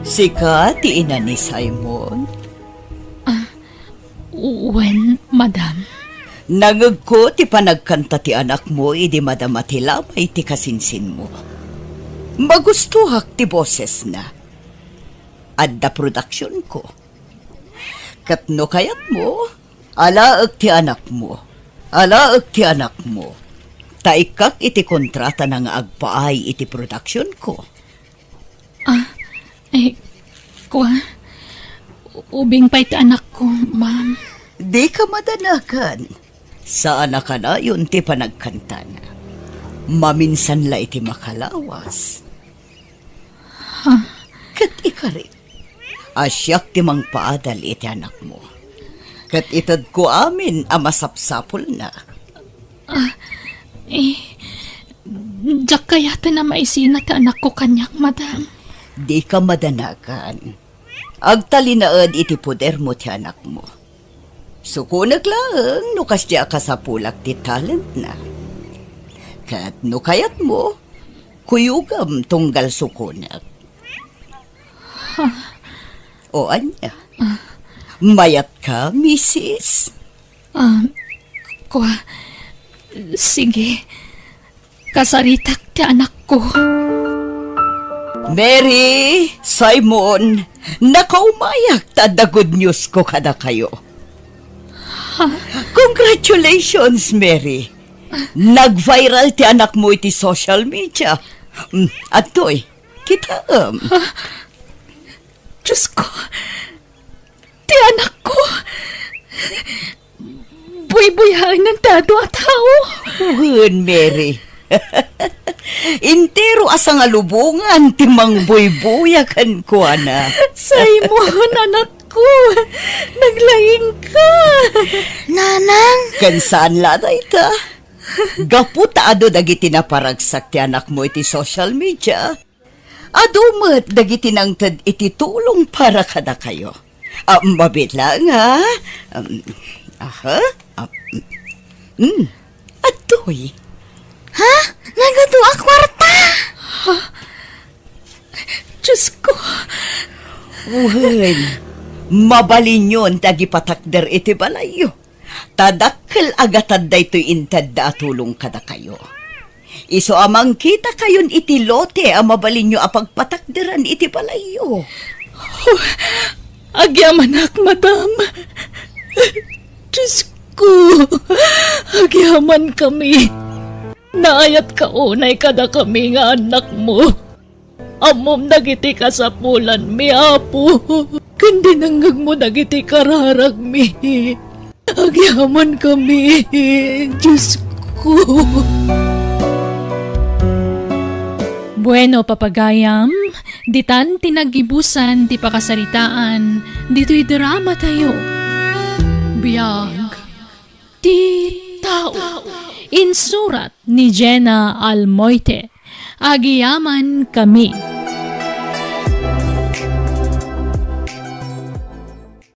Sika ti ina ni Simon? Ah, wen, madam. Nangegko ti panagkanta ti anakmo idi madama ti labay ti kasinsinmo. Magustoak ti bosesna. Adda produksionko. Ket no kayatmo, alaek ti anakmo. Alaek ti anakmo. Ta ikkak iti kontratana nga agpaay iti produksionko. Ah, eh, kua, ubing pay ti anakko, ma'am. Dika madanagan. Saan a kanayon ti panagkantana. Maminsan la iti makalawas. Ket ikarik, a siak ti mangpaadal iti anakmo. Ket itedko amin a masapsapulna. Ah, eh, diak kayaten a maisina ti anakko kaniak, madam. Dika madanagan. Agtalinaed iti podermo ti anakmo. Sukonek laeng no kasdi a kasapulak ti talentna. Ket no kayatmo, kuyogam tunggal sukonek. O ania? Mayatka, misis? Ah, kua, sige. Kasaritak ti anakko. Mary, Simon, nakaumayak ta adda good news ko kadakayo. Congratulations, Mary. Nag-viral ti anakmo iti social media. Mm, adtoy, kitaem. Diyos ko, ti anakko. Buybuyaennan ti adu a tao. Wen, Mary. Entero a sangalubongan ti mangbuybuya kenkuana. Simon, anakko, naglaingka. Nanang! Ken saan la dayta. Gapu ta adu dagiti naparagsak ti anakmo iti social media, adu met dagiti nangted iti tulong para kadakayo. Ah, mabiit laeng, ha? Um, aha? Ah, mm, mm. Adtoy. Ha? Nagadu a kuarta? Diyos ko. Wen, mabalinyon ti agipatakder iti balayyo. Ta dakkel a gatad daytoy intedda a tulong kadakayo. Isu a mangkitakayon iti lote a mabalinyo a pagpatakderan iti balayyo. Oh, agyamanak, madam. Diyos ko, agyamankami. Naayatka unay kadakami nga annakmo. Ammom dagiti kasapulanmi, Apo, ken dinengngegmo dagiti kararagmi. Agyamankami, Diyos ko. Bueno, papagayam, ditan ti naggibusan ti pakasaritaan ditoy dramatayo. Biag ti tao. Insurat ni Jenna Almoite. Agyamankami.